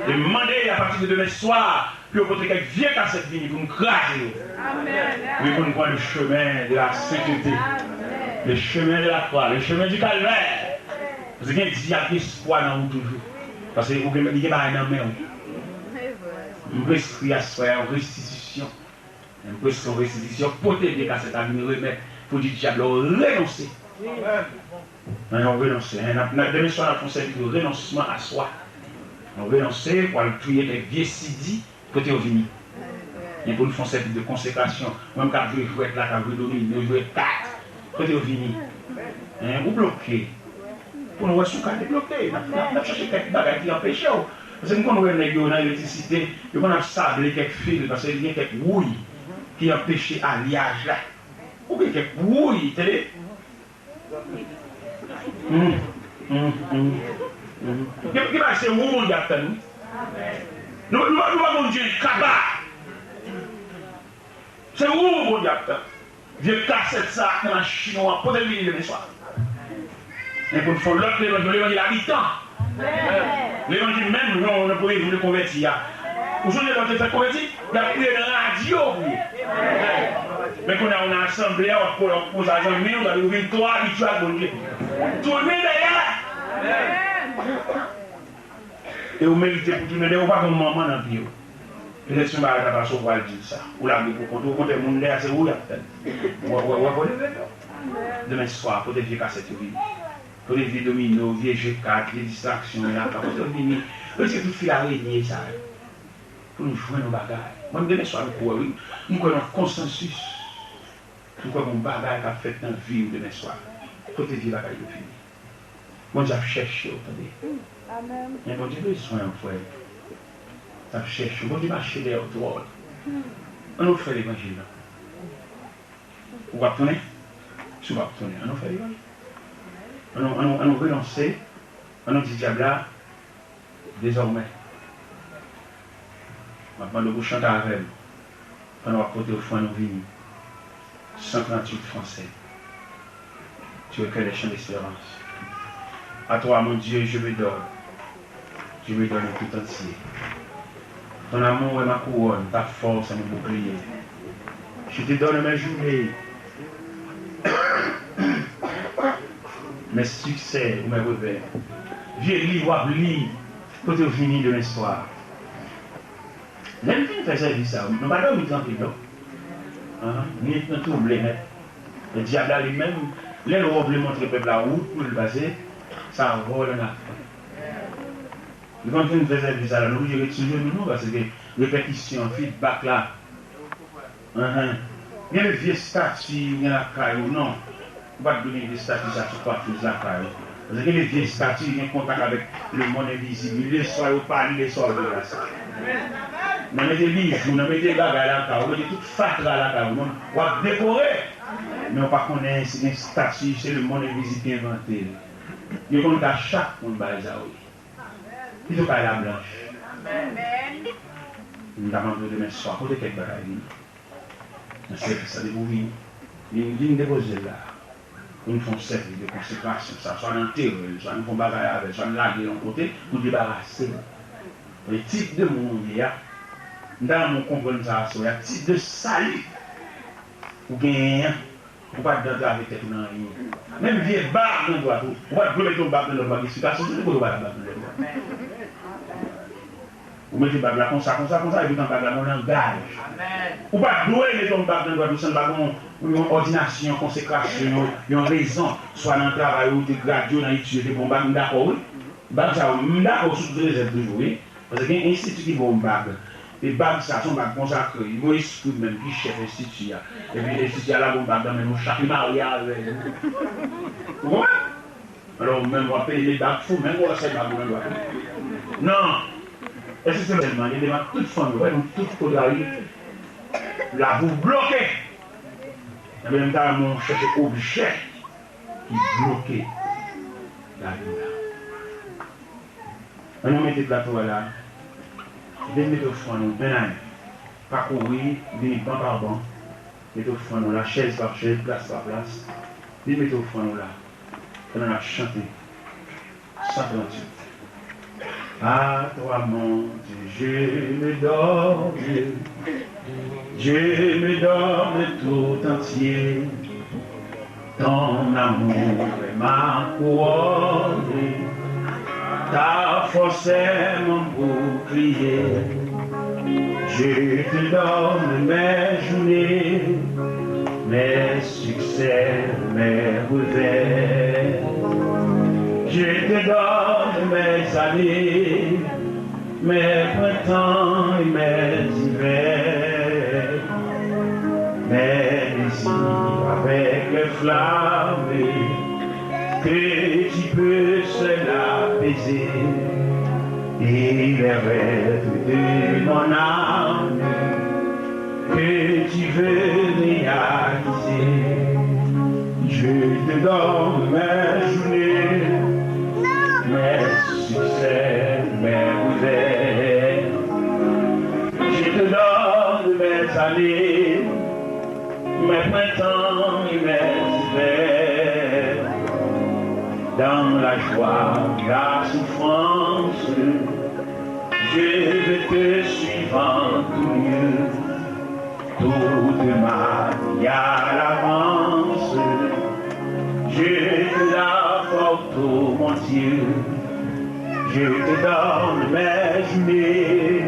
E mande, apati de demen swa, pou yo pote kèk vye kasèt vini pou n kraze yo. Wi, pou n pran le chemin de la sainteté, le chemin de la croix, le chemin du calvaire. Paske gen dyab gen espwa nan ou toujou. Paske ou gen, li gen bagay nan men w. M preskri aswè a yon restitisyon. M preskri yon restitisyon. Pote vye kasèt la vin remèt pou di dyab la w renonse. Nan yon renonse. Nan, nan, demen swa, n ap fè yon sèvis de renonsman aswè. Yon renonse pou al touye kèk vye sidi. Kote yo vini? Men pou n fè yon sèvis de konsekrasyon. Mwen m k ap jwe jwèt la, k ap jwe domino, jwe kat. Kote yo vini? Hein, ou bloke. Pou nou wè si w ka debloke. N ap, n ap, n ap chache kèk bagay ki anpeche w. Paske m konn wè nèg yo nan elektrisite, yo konn ap sable kèk fil, paske li gen kèk wouy. ki anpeche alyaj la. Ou gen kèk wouy, tande? Hum, hum, hum, hum. Gen, gen bagay se wou Bondye ap tann, wi. Nou, nou, nou pa Bondye kaba. Se wou Bondye ap tann. Vye kasèt sa ak machin ou an, pote l vini demen swa. Men pou n fè yon lòt levanjil, levanjil a mitan. Levanjil menm jan w nan premye jou w te konvèti a. Ou sonje lè w te fèk konvèti? Y ap kriye nan radyo pou ou. Men kounye a ou nan asanble a, w ap ko-, w ap koze a zanmi w, gade ou vin twò abitye ak Bondye. Tounen dèyè. E ou merite pou tounen dèyè, ou pa gen manman nan pye w. Petèt se yon bagay k ap pase, ou pral di l sa. Ou lage pou kont ou, okontrè, moun dèyè se ou y ap tann. Ou wè, ou wè, ou wè kote w ye? Demen swa, pote vye kasèt yo vini. Pote vye domino, vye je kat, vye distraksyon yo lakay. Pote yo vini. Retire tout fil arenye sa yo. Pou nou jwenn yon bagay. Mwen, demen swa, m kwè, wi. M kwè nan konsansis. M kwè gen yon bagay k ap fèt nan vi w demen swa. Pote vye bagay yo vini. Bondye ap chèche w, tande. Men Bondye bezwen w, frè. L ap chèche w. Bondye mache dèyè w twò. Ann nou fè levanjil la. Ou p ap tounen? Si w p ap tounen, ann nou fè levanjil. Ann nou, ann nou, ann nou renonse. Ann nou di dyab la, dezòmè, m ap mande w pou w chante avè m pandan w ap pote ofrann ou vini. Cent trente-huit Français. Tu recueilles les chants d'espérance. À toi, mon Dieu, je me donne. Je me donne tout entier. Ton amour est ma couronne, ta force est mon bouclier. Je te donne mes journées. Mes succès ou mes revers. Vye liv w ap li, pote yo vini demen swa. Lè n fin fè sèvis sa, nou pa dòmi trankil, non. Ahan, nwit nan twouble nèt. E dyab la, li menm, lè l wè w vle montre pèp la wout pou l pase, sa vòlè nan afè. Li konn fin fè sèvis la, nou oblije ret sou jenou nou, paske repèkisyon, feedback la, Enhen. Gen de vye estati ou gen lakay ou, non. Ou pa t dwe gen vye estati sa sou kwafiz lakay ou. Paske gen de vye estati ki gen kontak avèk lemonn envizib. Li lè swa yo pa li, lè swa yo deplase. Nan mete bijou, nan mete bagay lakay ou, mete tout fatra lakay ou, non. W ap dekore. Men ou pa konnen si gen estati, se lemonn envizib ki envante l. Yo konn ka chak moun bay sa yo ye. Pito kay la blanch. Amèn. M ta mande w demen swa, pote kèk bagay vini. Nan sèvis la, depi w vini, vin, vin depoze l la. Pou n fè yon sèvis de konsekrasyon sa, swa n antere l, swa n fè yon bagay avè l, swa n lage l yon kote pou debarase l. E tip de moun ou ye a, m ta renmen w konprann sa aswè a, tip de sali ou genyen an, Ou pa t dwe antrave tèt ou nan anyen. Menm vye bag nan dwat ou, ou pa t dwe mete yon bag nan dwat ou, pa gen eksplikasyon sou li, kote ou pa t bag nan dwat ou. Ou mete bag la konsa, konsa, konsa, epi tan bag la gen yon langaj. Ou pa t dwe mete yon bag nan dwat ou san l pa gen yon, yon òdinasyon, yon konsekrasyon, yon, yon rezon, swa nan travay ou te gradye, nan etid yo te ba w bag, m dakò, wi. Bag sa yo, m dakò sou tout rezèv toujou, wi. Paske gen enstiti ki ba w bag. E bag sa, se yon bag konsakre. Yon espri menm ki chèf enstiti a. Epi enstiti a lage yon bag nan men nou chak, li marye avè nou. Ou konprann? Alò, ou menm w ap peye bag fou, menm w ap sèl bag ou nan dwat ou. Non! Èske se mwen sèlman? Gen devan tout fanmi, wè, nou tout kote la, wi. Lavi w bloke. Ebyen, m ta renmen w chèche objè ki bloke lavi w la. Ann nou mete plato a la. Vin mete ofrann ou, menaj. Pa kouri, vini ban pa ban. Mete ofrann ou la, chèz pa chèz, plas pa plas. Vin mete ofrann ou la. Pandan n ap chante. Cent trente-huit. À toi, mon Dieu, je me donne. Je me donne tout entier. Ton amour est ma couronne, ta force est mon bouclier. Je te donne mes journées, mes succès, mes revers. Je te donne mes années, mes printemps et mes hivers, mes désirs avec les flammes que tu peux seul apaiser, et les rêves de mon âme que tu veux Donne mes journées, mes succès, mes revers. Je te donne mes années, mes printemps et mes hivers. Dans la joie, la souffrance, je veux te suivre en tout lieu. Toute ma vie à l'avance, je te la porte, ô mon Dieu. Je te donne mes journées,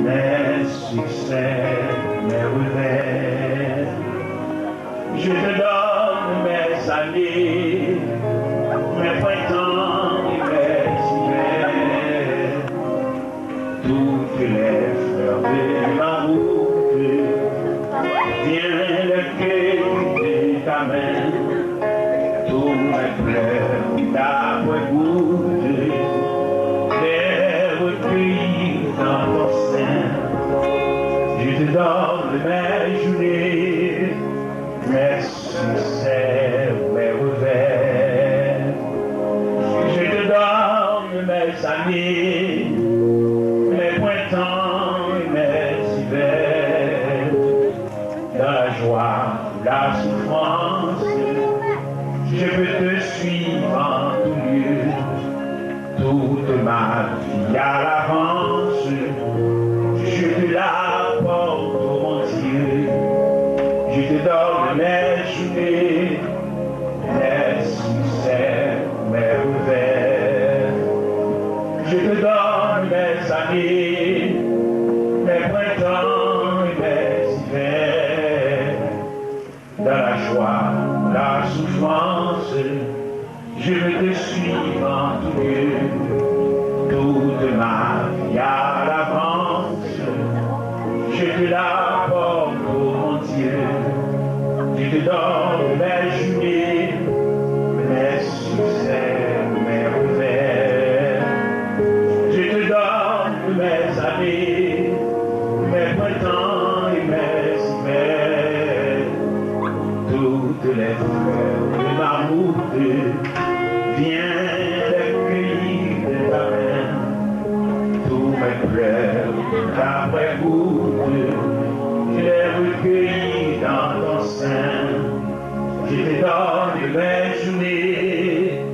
mes succès, mes revers. Je te donne mes années, mes printemps et mes hivers. Toutes les fleurs de ma route, viens les cueillir de ta main. Tous mes pleurs qui t'abreutent, les recueillir dans ton sein. Je te donne mes journées, mes succès, mes revers. Je te donne mes années, mes printemps et mes hivers. Dans la joie ou la souffrance, je veux te suivre en tout lieu. Toute ma vie à l'avance, je te la porte, ô mon Dieu. Je te donne mes journées, mes succès, mes revers. Je te donne mes années, mes printemps et mes hivers. Dans la joie, la souffrance, je veux te suivre en tout lieu. Toute ma vie à l'avance, je te la porte, ô mon Dieu. Je te donne mes journées, mes succès, mes revers. Je te donne mes années, mes printemps et mes hivers. Toutes les fleurs de ma route, viens les cueillir de ta main. Tous mes pleurs après goutte, je les recueillis dans ton sein. Je te donne mes journées,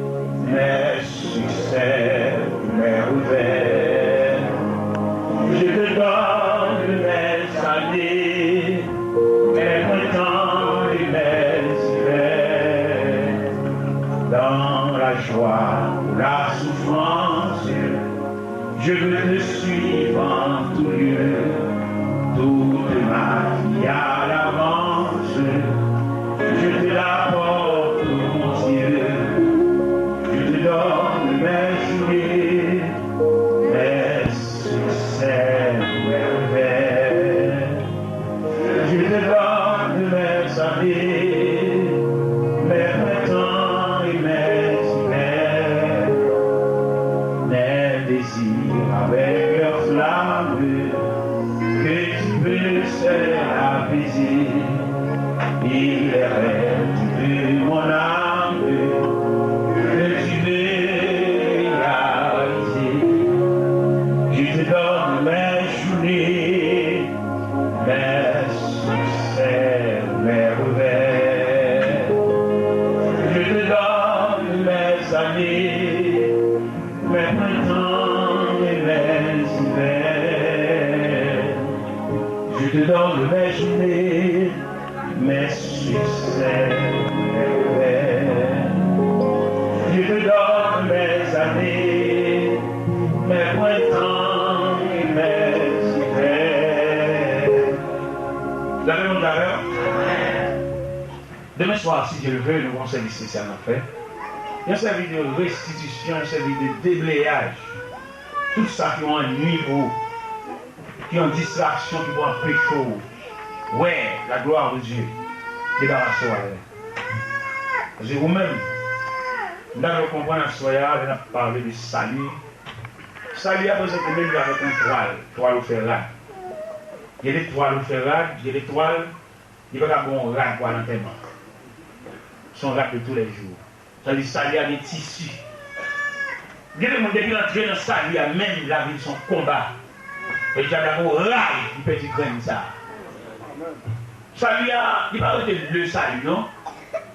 mes succès, mes revers. Je te donne mes années, mes printemps et mes hivers. Dans la joie ou la souffrance, je veux te suivre en tout lieu. Toute ma vie à l'avance, je te la porte, mon Dieu. Je te donne mes journées, mes succès, mes revers. Je te donne mes années, mes printemps et mes hivers. Mes désirs avec leurs flammes, que tu peux seul apaiser. Et les rêves de mon âme, que tu veux réaliser. Je te donne mes journées, mes succès, mes revers. Je te donne mes années, mes printemps et mes hivers. Je te donne mes journées, mes succès, mes revers. Je te donne mes années, mes printemps et mes hivers. Leve men nou avè m. Demen swa, si Dye le vle, nou gen yon sèvis espesyal n ap fè. Yon sèvis de restitisyon, yon sèvis de debleyaj. Tout sa ki yon annui pou ou, ki yon distraksyon ki pou anpeche w wè la glwa de Dye, debarase w avè l. Paske ou menm, m ta vle w konprann aswè a, lè n ap pale de sali, sali a prezante menm jan avèk yon twal, twal ou fè rad. Gen de twal ou fè rad, gen de twal, li pa ka bon yon rad pou al antèman. Se yon rad de tou lè jou. Sa vle di sali a gen tisi. Gen de moun depi l antre nan sali a menm, lavi l se yon konba. E dyab la gon ray, li pèdi grenn sa. Sali a, li pa rete le sali, non.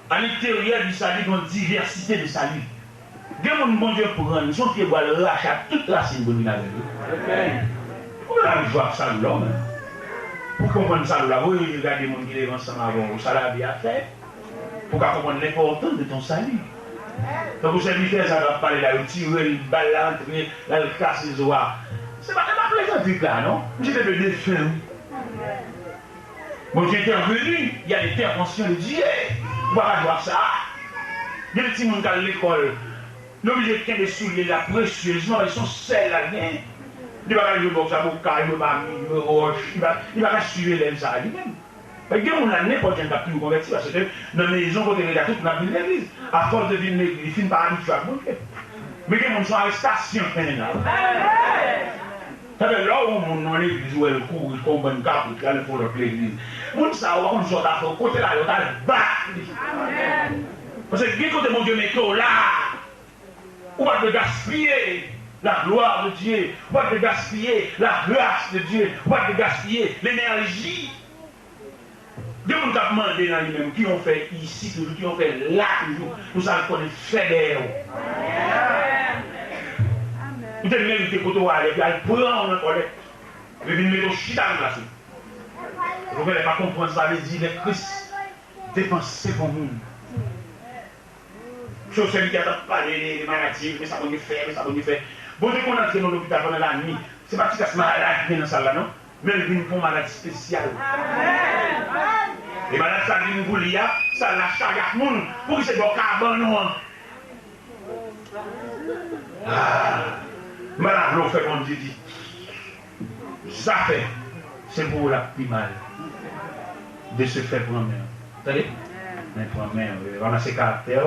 Alenteryè di sali, gon divèsite de sali. Gen moun Bondye pran, li se yon pyebwa, l rache ak tout rasin pou l vin avè l wi. Ou pa ka jwe ak sali la ou menm. Pou konprann sali la, voye je gade moun ki leve ansanm avè w, sa lavi a fè. Pou w ka konprann lenpòtans de ton sali. Tankou sèvitè sa k ap pale la, yo tire l, bal la antre, l al kase zo a. Se pa, se pa plezantri k la non. Misye te vle defen wi. Bondye entèveni, y a lentèvansyon de Dye. Ou pa ka jwe ak sa. Gen de timoun k al lekòl, li oblije kenbe soulye l la presyezman, paske se yon sèl l al gen. Li pa ka jwe bòks, abokay, jwe mami, jwe wòch, li pa, li pa ka swiv elèv sa a li menm. Gen moun la, nenpòt jan, k ap toujou konvèti, paske nan mezon kote l rete a, tout moun ap vin legliz. Afòs de vin legliz, li fin pa abitye ak Bondye. Men gen moun, se yon arestasyon k mennen l la. Sa fè, lè w wè yon moun nan legliz, ou wè l kouri kon bann kaprit, l al fè yon lòt legliz. Moun sa a, ou pa konn sa w ta fè, kote l ale, ou t al bat li. Paske gen kote Bondye mete w la. Ou pa dwe gaspiye la gloire de Dieu. Ou pa dwe gaspiye la grâce de Dieu. Ou pa dwe gaspiye lenèji. Gen moun k ap mande nan li menm, ki yon fè isi toujou, ki yon fè la toujou, pou sa l konnen fè dèyè w. Ou te merite kote w ale, epi al pran w nan kòlèt. Epi vin mete w chita nan plas ou. Ou genlè pa konprann sa vle di lè Kris depanse pou moun. Se yon sèvitè k ap pale de, de maladi, men sa Bondye fè, men sa Bondye fè. Bondye konn antre nan lopital pandan lannuit. Se pa ti kras malad ki gen nan sal la, non. Men l vin pou yon malad espesyal. E malad sa vin pou li a, sal la chaje ak moun. Poukisa se bò kabann ou an? Ah, m pa ta vle w fè Bondye di. Zafè, se pou ou l ap pi mal. De se fè, pran men w. Tande? Men pran men w. Ranmase karaktè w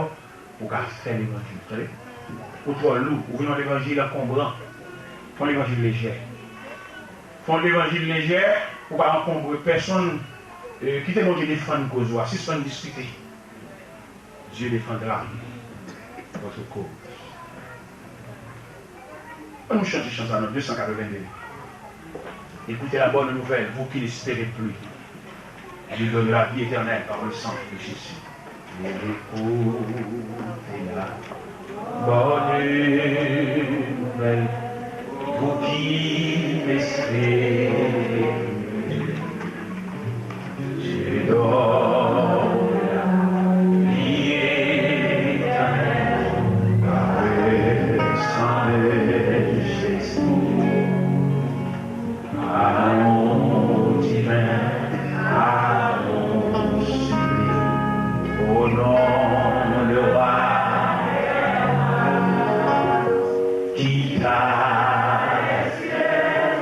pou w ka fè levanjil. Tande? Ou twò lou. Ou vin yon levanjil ankonbran. Fè yon levanjil lejè. Fè yon levanjil lejè pou w pa ankonbre pèsonn. Eh, kite Bondye defann koz ou a. Sispann diskite. Dieu défendra votre cause. Ann nou chante chan sa nan de san katrevenn de. Écoutez la bonne nouvelle, vous qui n'espérez plus. Il donne la vie éternelle par le sang de Jésus. Écoutez la bonne nouvelle, vous qui n'espérez plus. Je donne la vie éternelle par le sang de Jésus. Amour divin, amour sublime, au nom le roi, qui t'a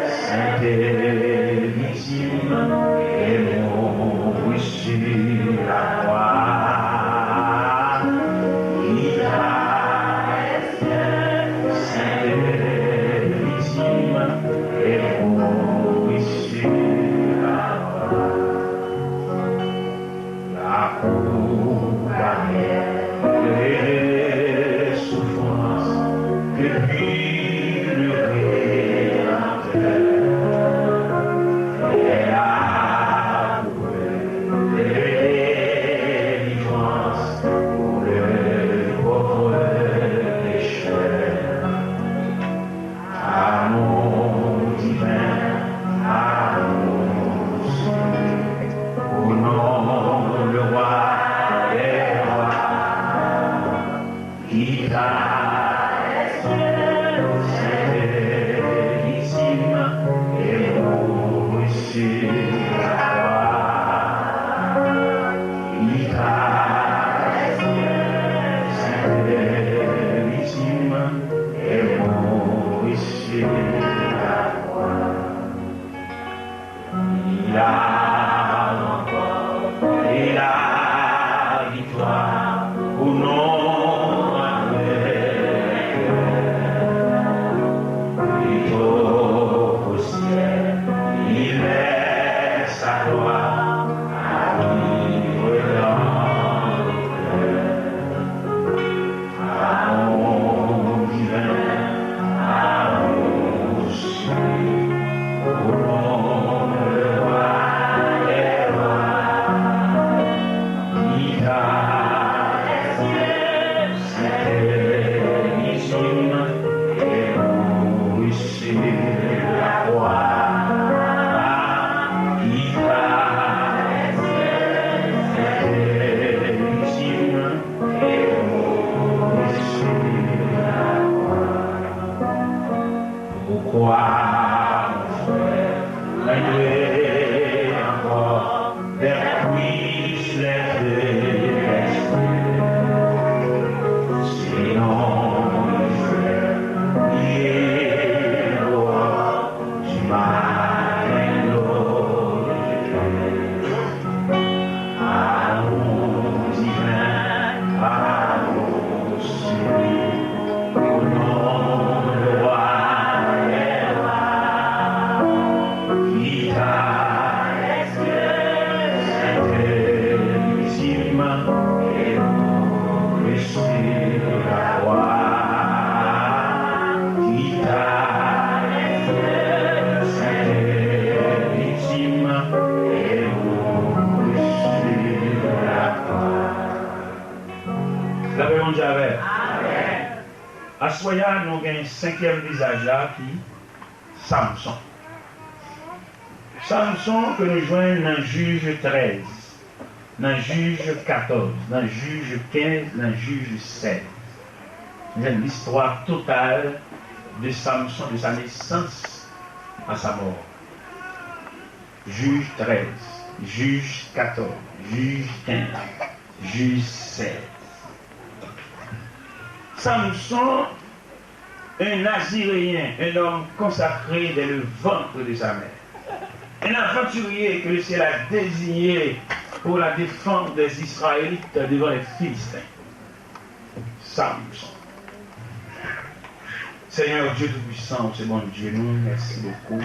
sainte victime et mourut sur la croix. Qui t'a sainte victime et mourut sur la croix. La coupe amère de souffrance que prit le Rédempteur est la coupe de délivrance pour le pauvre pécheur. Amour divin, amour sublime, au nom le roi des rois, qui t'a sainte victime et mourut sur la croix, qui t'a sainte victime et mourut sur la croix. Il a remporté la victoire pour nos malheurs. Plus haut qu'au ciel, il laisse sa gloire à vivre dans nos cœurs. Au nom de roi des rois, qui t'a ressuscité, victime et mouru sur la croix, qui t'a ressuscité, victime et mouru sur la croix. Pourquoi, mon frère, craindrais encore d'être triste et délaissé ? Sinon, il fait, il est l'aurore du matin glorieux. Allons, divin, allons, celui au nom de roi des rois, qui t'a ressuscité, victime et mouru sur la croix, qui t'a ressuscité, victime et mouru sur la croix. Lapè Bondye avè w. Aswè a, nou gen senkyèm vizaj la ki Samson. Samson ke nou jwenn nan Jij trèz, nan Jij katòz, nan Jij kenz, nan Jij sèz. Nou jwenn listwa total de Samson, de sa nesans a sa mò. Jij trèz, Jij katòz, Jij kenz, Jij sèz. Samson, un Naziréen, un homme consacré dès le ventre de sa mère. Un aventurier que le ciel a désigné pour la défense des Israélites devant les Philistins. Samson. Seigneur Dieu Tout-Puissant, ou se Bondye nou, mèsi bokou.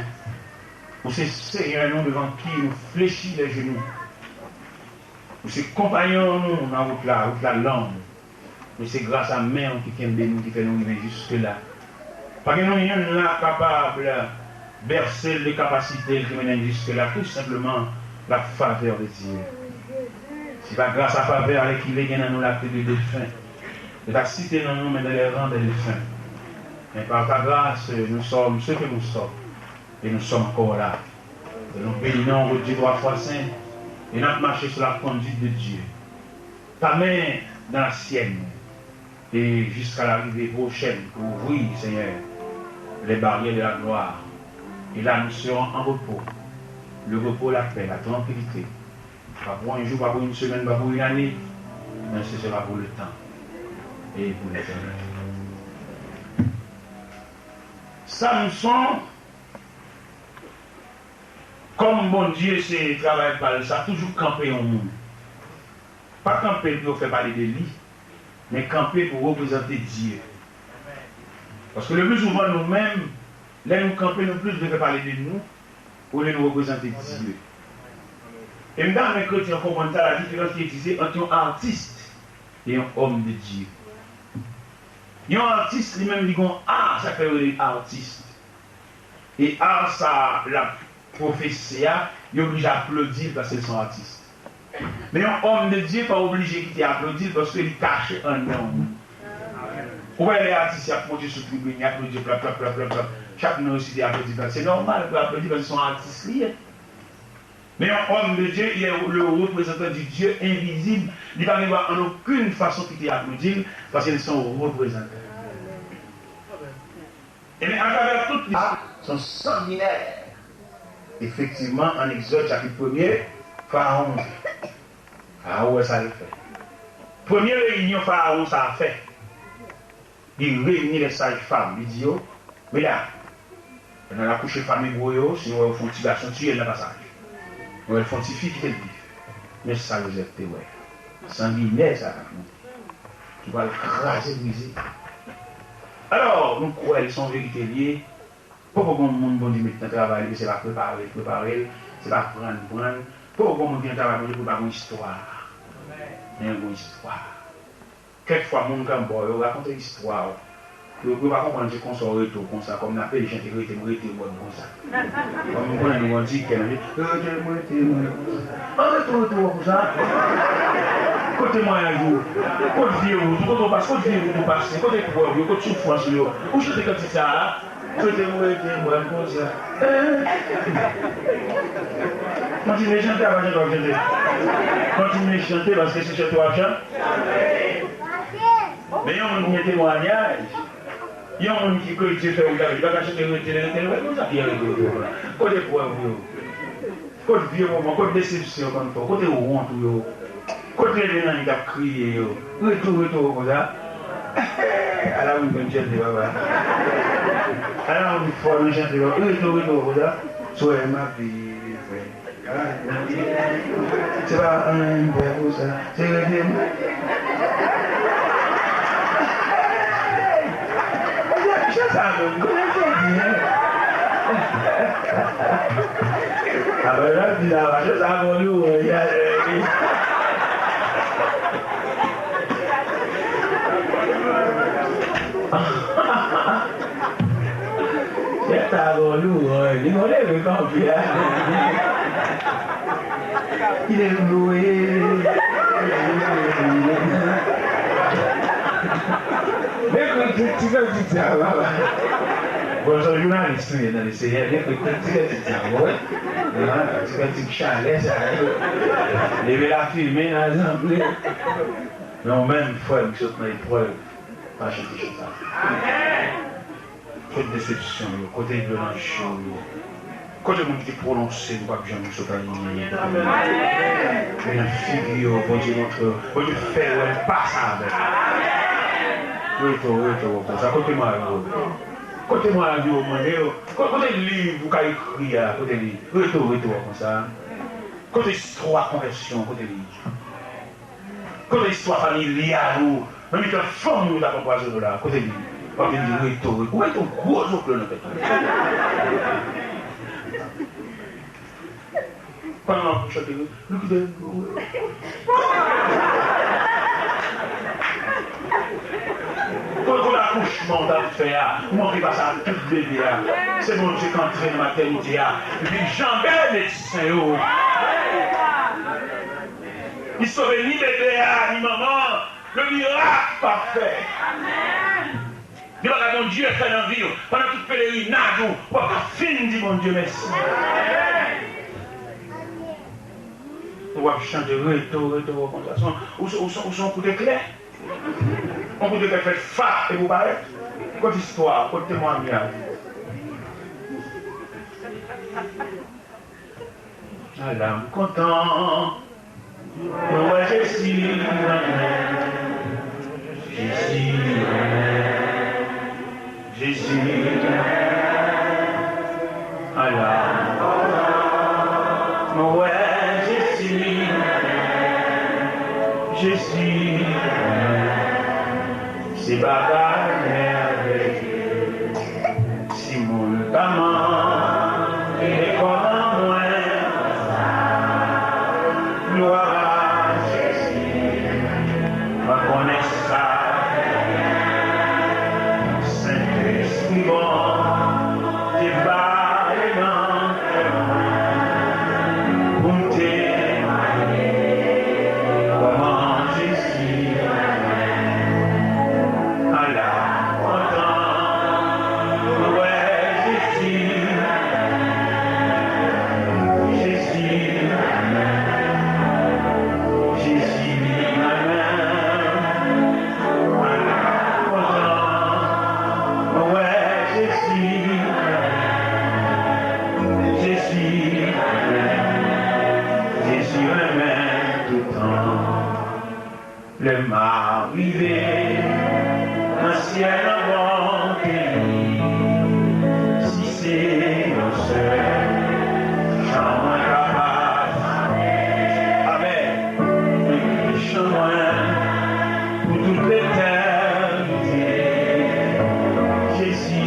Ou se Senyè nou devan ki nou flechi lè jenou. Ou se konpayon nou nan wout la, wout la long. Men se gras a men w ki kenbe nou, ki fè nou rive jiske la. Pa gen nou yonn la k kapab bèse l de kapasite l ki mennen l jiske la, tou senpleman la favè de Dye. Si pa gras a favè, alèkile gen nan nou la ke de defen. Yo ta site non nou, men dans les rangs des défunts. Mais par ta grâce, nous sommes ce que nous sommes. Et nous sommes encore là. Et nous bénissons, ô Dieu trois fois saint, et n ap mache sou la conduite de Dieu. Ta men nan la sièn, e jiska larivye pwochèn pou ouvri, Senyè, les barrières de la gloire. Et là, nous serons en repos. Le repos, la paix, la tranquillité. Pas pour un jour, pas pour une semaine, pas pour une année, mais ce sera pour le temps et pour l'éternité. Samson, kòm Bondye se travay pa l, sa toujou kanpe yon moun. Pa kanpe l pou yo fè pale de li, men kanpe pou reprezante Dye. Paske le pli souvan nou menm, lè nou kanpe, nou plis vle fè pale de nou, olye nou reprezante Dye. E m ta renmen kretyen yo konprann sa, la diferans ki egziste ant yon atis e yon òm de Dye. Yon atis, li menm, li gon a, sa k fè yo rele l atis. E a sa l ap pwofese a, yo oblije aplodi l paske l se yon atis. Men yon òm de Dye pa oblije kite aplodi l paske li kache anndan yon moun. Ou wè lè atis y ap monte sou tribin, y aplodi, plap, plap, plap, plap, plap. Chak moun resite, aplodi, plap. Se nòmal pou aplodi paske se yon atis li ye. Men yon òm de Dye, il est le représentant du Dieu invisible. Li pa gen dwa an okenn fason kite aplodi l, paske l se yon reprezantan. Ebyen, atravè tout listwa, se yon sanginè. Efektivman, ann Egzòd chapit premye, Farawon moute. Farawon wè sa l fè. Premye reyinyon Farawon sa a fè, li reyini lè saj fam, li di yo, medam, pandan n ap kouche fanm ebro yo, si nou wè yo fè yon ti gason, tiye l nan pasaj. Nou wè l fè yon ti fi, kite l viv. Men sa Jozèf te wè. Sanginè sa k ap monte, ki pral kraze brize. Alò, nou kwè l, se yon verite l ye. Poko gon moun Bondye met nan travay li, se pa prepare l prepare l, se pa pran l pran l. Poko gon moun ki nan travay Bondye pou l pa gon istwa. Men gon istwa. Kèk fwa, moun k anba w yo rakonte istwa w. Yo, yo pa konprann se konsa w rete w konsa, kòm n ap peye chante rete m, rete m wè m konsa. Kòm m konnen nou gon ti kè nan vi, rete m, rete m wè m konsa. An rete w, rete w wè w konsa. Kot temwayaj ou? Kot vye wout ou? Kote w pase? Kot vye wout ou pase? Kot eprèv yo? Kot soufrans ou yo? Ou chante kantik sa a? Rete m, rete m wè m konsa. Kontinye chante, apa chante w ap chante? Kontinye chante, paske se chante w ap chante. Men yon moun ki gen temwayaj, yon moun ki kwè Dye fè wout avè l, li pa ka chante rete l, rete l wè l konsa, ki rete w konsa. Kot eprèv ou yo? Kot vye moman, kot desepsyon konn fè w, kote wont ou yo, kot leve nan li k ap kriye yo, rete w, rete w konsa. Ala moun konn chante, papa. Ala moun fò nan chante, papa. Rete w, rete w konsa. Sou wè m ap viv, frè. Se pa anyen m fè pou sa. Se rete m. Mesye, jan sa menm, konnen se byen. Apre l ap di la, jan sa bon nou, wi. Kèt sa gon lou, wi. Li gon leve kanpe a. Li leve lou, wi. Men kritik ti kantik sa, papa. Bon, se jounalis nou ye nan le Seyè, men kritik ti kantik sa, wi. Ti kantik chalè sa, wi. Leve lafimen nan zanble. Men ou menm, frè m, ki sot nan eprèv, pa chante chante sa. Kot desepsyon yo? Kote dlo nan je w yo? Kote moun ki te pwononse nou p ap janm sot anyen? Kote moun? Men nan figi yo, Bondye montre w, Bondye fè w wè l pase avè w. Rete w, rete w konsa. Kote temwayaj yo? Kote temwayaj yo, mande yo? Ko-, kote liv ou ka ekri a? Kote li? Rete w, rete w konsa. Kote istwa konvèsyon? Kote li? Kote istwa familyal ou? Nan mitan fanmi ou t ap anpwazonnen w la, kote li? W ap vin di rete w, rete w. Ou mete yon gwo zoklo nan tèt ou. Pandan w ap chante, nou kite. Kote, kote akouchman w t ap fè a, ou manke pase ak tout bebe a. Se Bondye k antre nan matènite a, epi l janbe medsen yo. Li sove ni bebe a, ni manman an. Le mirak pafè. Amèn. Gen bagay Bondye fè nan vi w, pandan tout pelerinaj ou, w ap ka fin di Bondye mèsi. Ou ap chante rete w, rete w konsa. Ou se, ou se, ou se yon kout eklè. Yon kout eklè fè fap epi w parèt. Kot istwa, kot temwayaj? Ala m kontan, mwen wè Jezi renmen m. Jezi renmen m. Jezi renmen m. Ala m kontan, mwen wè Jezi renmen m. Jezi renmen m. Se bagay mèveye. Si moun ta mande kòman mwen, glwa a Jezi, mwen konnen sa. Sentespri bon, te bale nan kè mwen, pou m temwaye kòman Jezi renmen m. Ala m kontan, mwen wè Jezi, Jezi renmen m, Jezi renmen m. Ala m kontan, mwen wè Jezi renmen m, Jezi renmen m, Jezi renmen m toutan. Lè m a rive nan syèl nan bonte li, si se yon sèl chan mwen kapab, amèn, mwen kite chan mwen pou tout letènite. Jezi,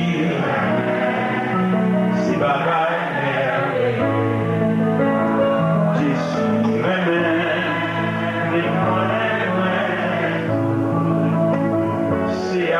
se bagay mèveye. Jezi renmen m, li konnen mwen. Se a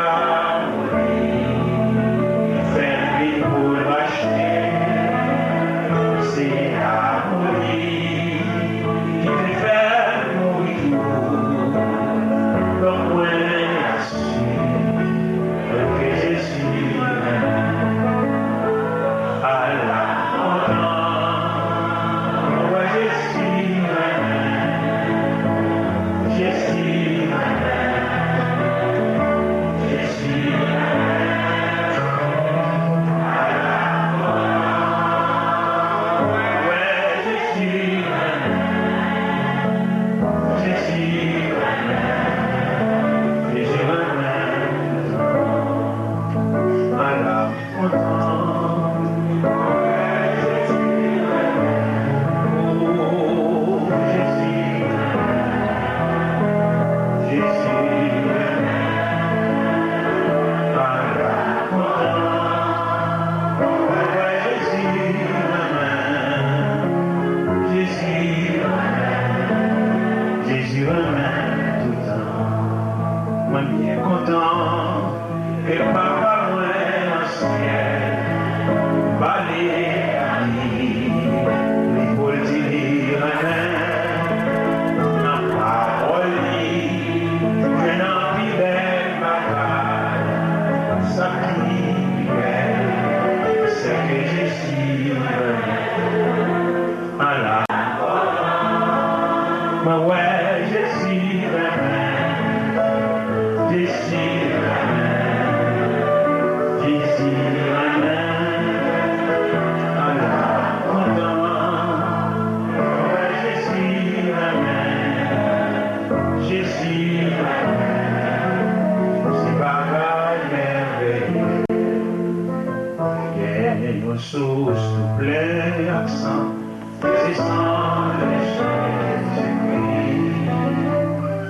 Ak san, se san de Jezikri,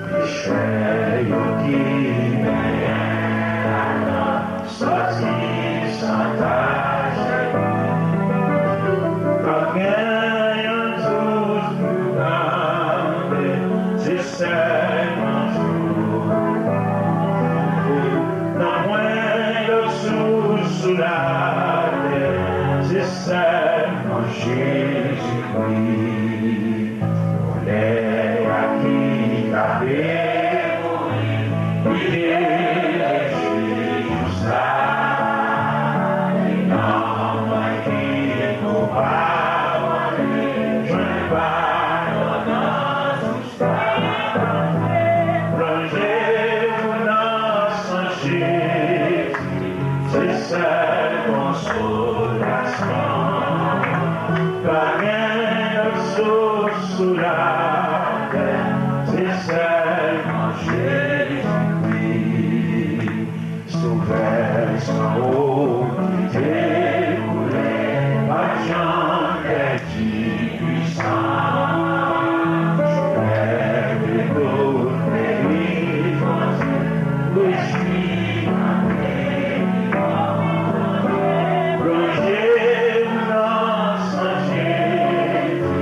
pechè yo ki benyen sòti san tache. Pa gen yon dous pou gade, se sèlman jou. Nan mwen lòt sous sou latè, se sèlman Jezikri. Kolè a ki t ap devore, li te reji konsa. E nan mwen ki koupab, jwenn padon nan sous la. Plonje w nan san Jezi, se sèl konsolasyon. Pa gen lòt sous sou latè, se sèlman Jezikri. Sovè san ou ki te koule, pa t janm pèdi pwisans. Sovè de tout legliz Bondye, rejwi nan benediksyon. Plonje w nan san Jezi,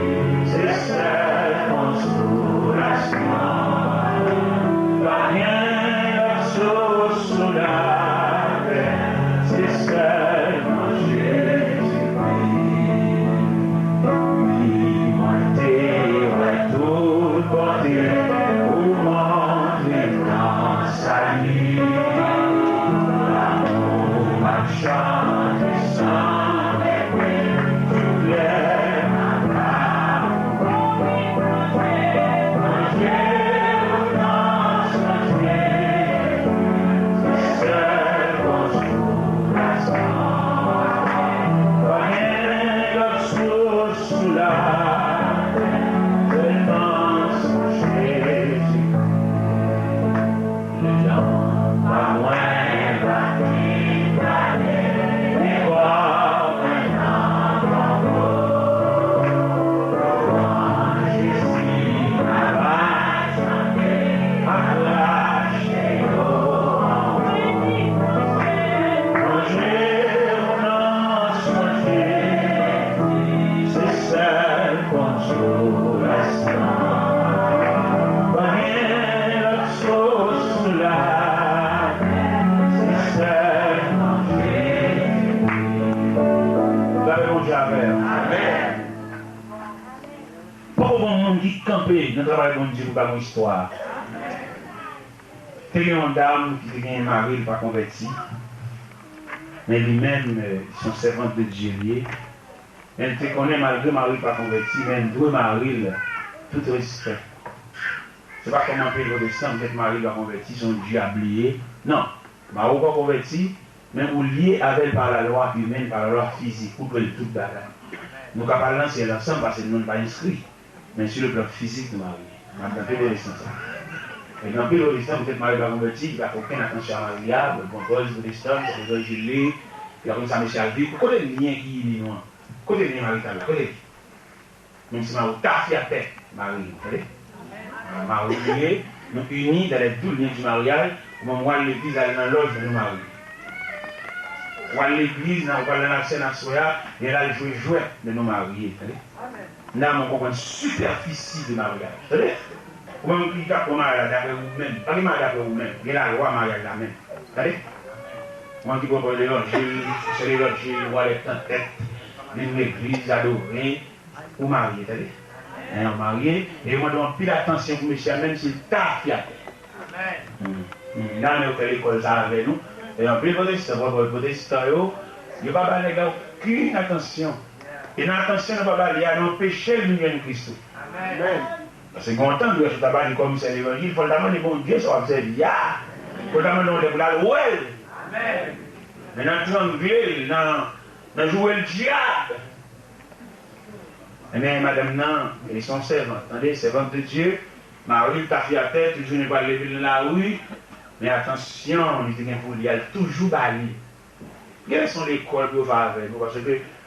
se sèl konsolasyon. Pa gen lòt sous sou latè, se sèlman Jezikri. Wi, mwen te wè tout bòte ou montre nan sali. Lanmou m ap chante san rete, tout lè m ap Gade Bondye avè w. Amèn. Poko gon moun ki kanpe nan travay Bondye pou bay yon istwa. Te gen yon dam ki te gen mari l pa konvèti, men li menm, eh, se yon sèvant de Dye li ye. Men l te konnen malgre mari l pa konvèti, men l dwe mari l tout respè. Se pa kòm anpil pwotestan, petèt mari l pa konvèti, se yon dyab li ye. Non, mari w pa konvèti, men ou lye avè l pa lalwa imèn, pa lalwa fizik, ou dwe l tout bagay. Nou ka pa al nan syèl ansanm paske nou pa enskri. Men sou le plan fizik, nou marye. M ap nan pi bon lisans la. E gen anpil pwotestan, poutèt mari pa konvèti, ki pa fè okenn atansyon a mari a, bwè bon pòz pwotestan, fè levanjil li, li pa konn sa mesye a di. Kote lyen ki ini nou an? Kote lyen marital la? Kote li? Menm si mari w tafyatè, mari w, tande? Mari w li ye, nou ini dans les doux liens du mariage, ou menm w al legliz, al nan lòj, men nou marye. W al legliz, nan, w al nan lasèn aswè a, men l al jwe jwèt, men nou marye, tande? N a men w konprann sipèfisi de maryaj. Tande? Ou menm ki ka pran maryaj la dapre ou menm. Pa gen maryaj dapre ou menm. Gen lalwa maryaj la menm. Tande? Ou menm ki pran levanjil, se levanjil, ou al èt nan tèt, vin legliz, adore, ou marye, tande? Hein, ou marye, e yo mande w anpil atansyon pou mesye a, menm si l tafyatè. Hmm. Hmm. N a men yo fè lekòl sa avè nou. E anpil pwotestan, pwòp pwotestan yo, yo pa ba nèg la okenn atansyon. E nan atansyon nou pa ba li a, nou anpeche l vin jwenn Kris tou. Amèn. Paske gen yon tan, nou ta ba li kòm sè levanjil, fò l ta mande Bondye sa w ap sèvi a. Fò l ta mande yon lè pou l al wè l. Amèn. Men nan trangle l, nan, nan joure l dyab. Ebyen, madanm nan, li se yon sèvant, tande, sèvant de Dye, mari l tafyatè, tout jounen pral leve l nan lari, men atansyon li te gen pou li a, l toujou ba li. Gen leson lekòl pou yo fè avè nou, paske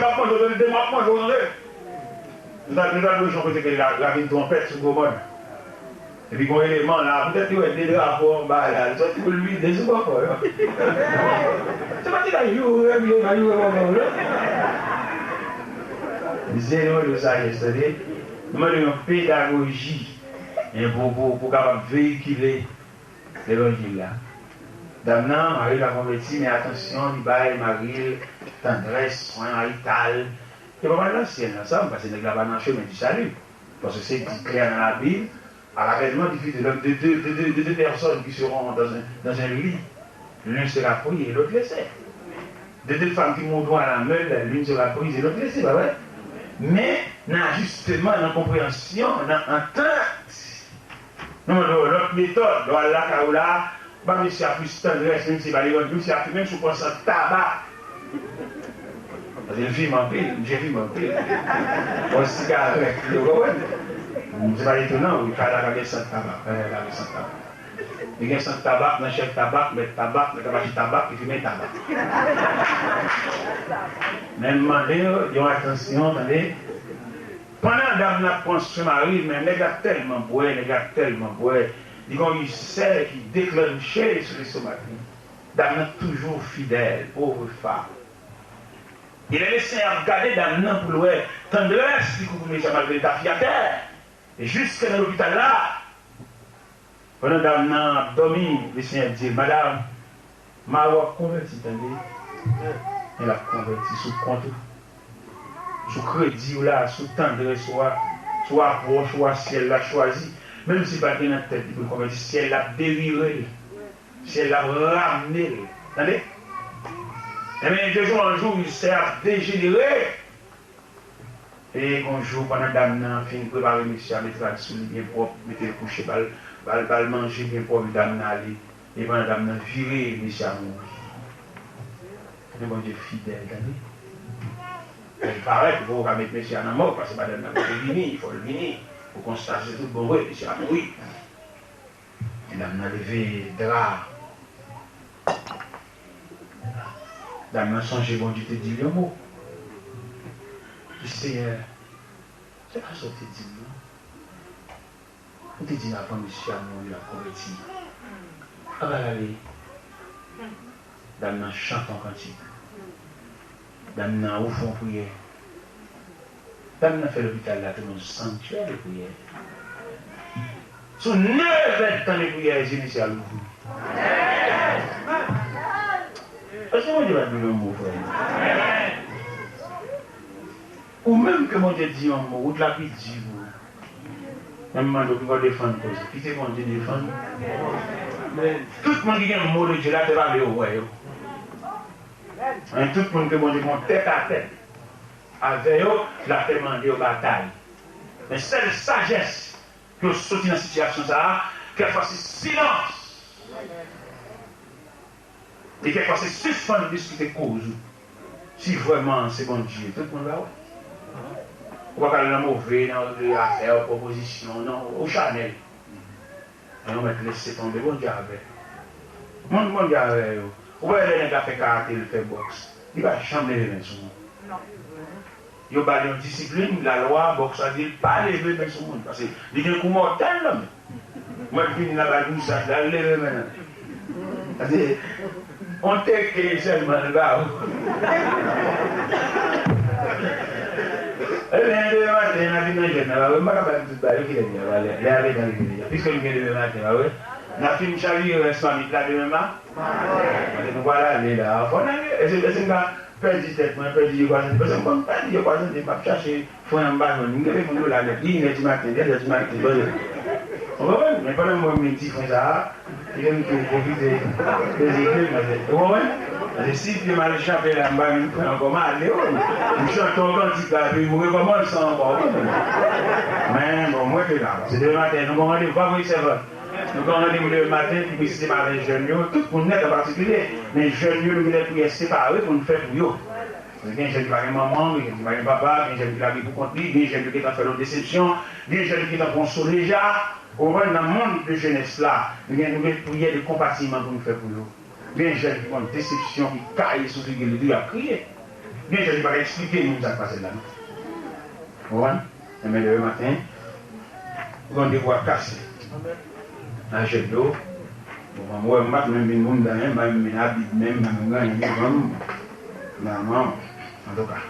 k ap manje w, tande, demen w ap manje w, tande. Nou t al, nou t al lwe yon kote ke la, ravin Twonpèt sou Gwo Mòn. Epi gon eleman la, poutèt li wè de drapo anba la, li soti pou l vide sou bòkò yo. Se pa ti bagay joure, byen, pa joure bòkò yo, non. Mizè nou mande w sajès, tande. Nou mande w yon pedagoji, en, pou, pou, pou kapab veyikile levanjil la. Dam nan, mari l pa konvèti, men atansyon, li bay mari l tandrès, swen marital. E pa mal nan syèl nan, sa, paske nèg la pa nan chemen di sali. Paske se di klè nan Labib, à l'avènement de, de, de, de, de, de deux personnes qui seront dans un, dans un lit, l'une sera prise et l'autre laissée. De deux femmes qui mourront à la même heure, l'une sera prise et l'autre laissée, pa vre? Men, nan ajisteman, nan konpreyansyon, nan antant, nou mande w lòt metòd, lè w al lakay ou la, ba mesye a plis tandrès, menm si pa li menm, menm si ap fimen, si w pran sant tabak. Paske l fimen anpil, misye fimen anpil. Bon, sigarèt, ou konprann? Se pa etonan, wi, kay la ka gen sant tabak, kay la ka gen sant tabak. Li gen sant tabak nan chèf tabak, mèt tabak, nan tabachi tabak, ki fimen tabak. Men m mande w, yon atansyon, tande. Pandan dam nan ap pran swen mari l, men nèg la tèlman bwè, nèg la tèlman bwè, li gen yon ilsè ki deklanche sou lestomak li. Dam nan toujou fidèl, pauvre femme. E lè le Senyè ap gade dam nan pou l wè tandrès li pou mesye a malgre l ta fi atè, e jiske nan lopital la, pandan dam nan ap dòmi, le Senyè di l, Madam, mari w ap konvèti, tande. Men l ap konvèti sou kont ou, sou kredi w la, sou tandrès ou a, sou apwòch ou a syèl la chwazi. Menm si l pa t gen nan tèt li pou l konvèti, syèl la ap devire l. Syèl la ap ramne l. Tande? Ebyen, de jou an jou, misye ap dejenere. E gon jou, pandan dam nan fin prepare mesye a, mete rad sou li byen pwòp, mete l kouche, ba l, ba l, ba l manje byen pwòp, dam nan ale. E pandan dam nan vire, mesye a mouri. Men Bondye fidèl, tande. Lè l parèt, ou poko ka met mesye a nan mòg, paske madanm nan poko vini, fò l vini. Ou konstate se tout bon vre, mesye a mouri. Medam nan leve dra. Dam nan sonje Bondye te di l yon mo. Li di, Senyè, se pa sa w te di m, non. Ou te di m avan mesye a mouri, l ap konvèti. Apa l ale? Dam nan chante yon kantik. Dam nan ouvri yon priyè. Dam nan fè lopital la tounen yon sanktyè de priyè. Sou nèf èdtan de priyè, zye mesye a louvri. Èske Bondye pa t di w yon mo, frè m? Ou menm ke Bondye di yon mo, wout la pi di pou ou. Men m mande w, kite Bondye defann koze. Kite Bondye defann. Tout moun ki gen mo de Dye la, te pa vle yo wè yo. Men tout moun ke Bondye gen tèt a tèt avè yo, l ap fè mande yo batay. Men sèl sajès pou yo soti nan sitiyasyon sa a, kèk fwa se silans. E kèk fwa se sispann diskite koz ou. Si vrèman se Bondye, tout moun va wè. Ou pa ka al nan move, nan afè, pwopozisyon, non, ou chanèl. Men ou mèt lese tonbe, Bondye avè. Moun Bondye avè yo. Ou pa wè lè nèg la fè karate, l fè bòks. Li pa janm leve men sou ou. Yo ba l yon disiplin, lalwa, bòks la di l pa leve men sou moun. Paske li gen kou mòtèl nan men. Mwen vini la ba l bousad la, l leve men nan. Paske, on teke sèlman l ba ou. Ebyen, demen maten, n a vin nan jèn nan, m pa ka ba l tout bagay, kilè li a, lè, lè a gentan rive deja. Piske nou gen demen maten, pa vre? N a fin chavire rès mamit la demen ma-, maten, nou pral ale la. Fò n ale, èske, èske m ka pèdi tèt mwen, pèdi je kwaze, paske m konn pèdi je kwaze, m ap chache fren an, m pa jwenn li. M gen moun yo la nèt, li inè di maten, de zè di maten, bon. Ou konprann? Men pandan m wè m gen ti fren sa a, li menm tou pwofite peze pye l, paske, ou konprann? Paske si pye m al chape la, m pa jwenn fren ankò, m ale, wi. M chante yon kantik la, epi m rekòmanse ankò, ou konprann? Men, bon, mwen te la. Se demen maten, nou gon randevou, pa voye sèvant. Nou gen randevou demen maten pou visite maten jèn yo, tout moun nèt an patikilye, men jèn yo nou gen lè priyè separe pou n fè pou yo. Gen jèn ki pa gen manman, gen jèn ki pa gen papa, gen jèn ki lage pou kont li, gen jèn yo gentan fè lòt desepsyon, gen jèn ki gentan pran sou deja. Ou konprann, nan mond de jenès la, nou gen, nou gen priyè de konpatiman pou nou fè pou yo. Gen jèn ki pran desepsyon, ki kaye sou figi li tou, y ap kriye. Gen jèn ki pa ka eksplike moun sa k pase la non. Ou konprann? Enben, demen maten, randevou a kase. A jèn yo, bon, mwen, m pa t menm vin pou m ta, m pa menm vin a Bib menm, m pa menm gen anyen devan m. Nan, non. Antouka,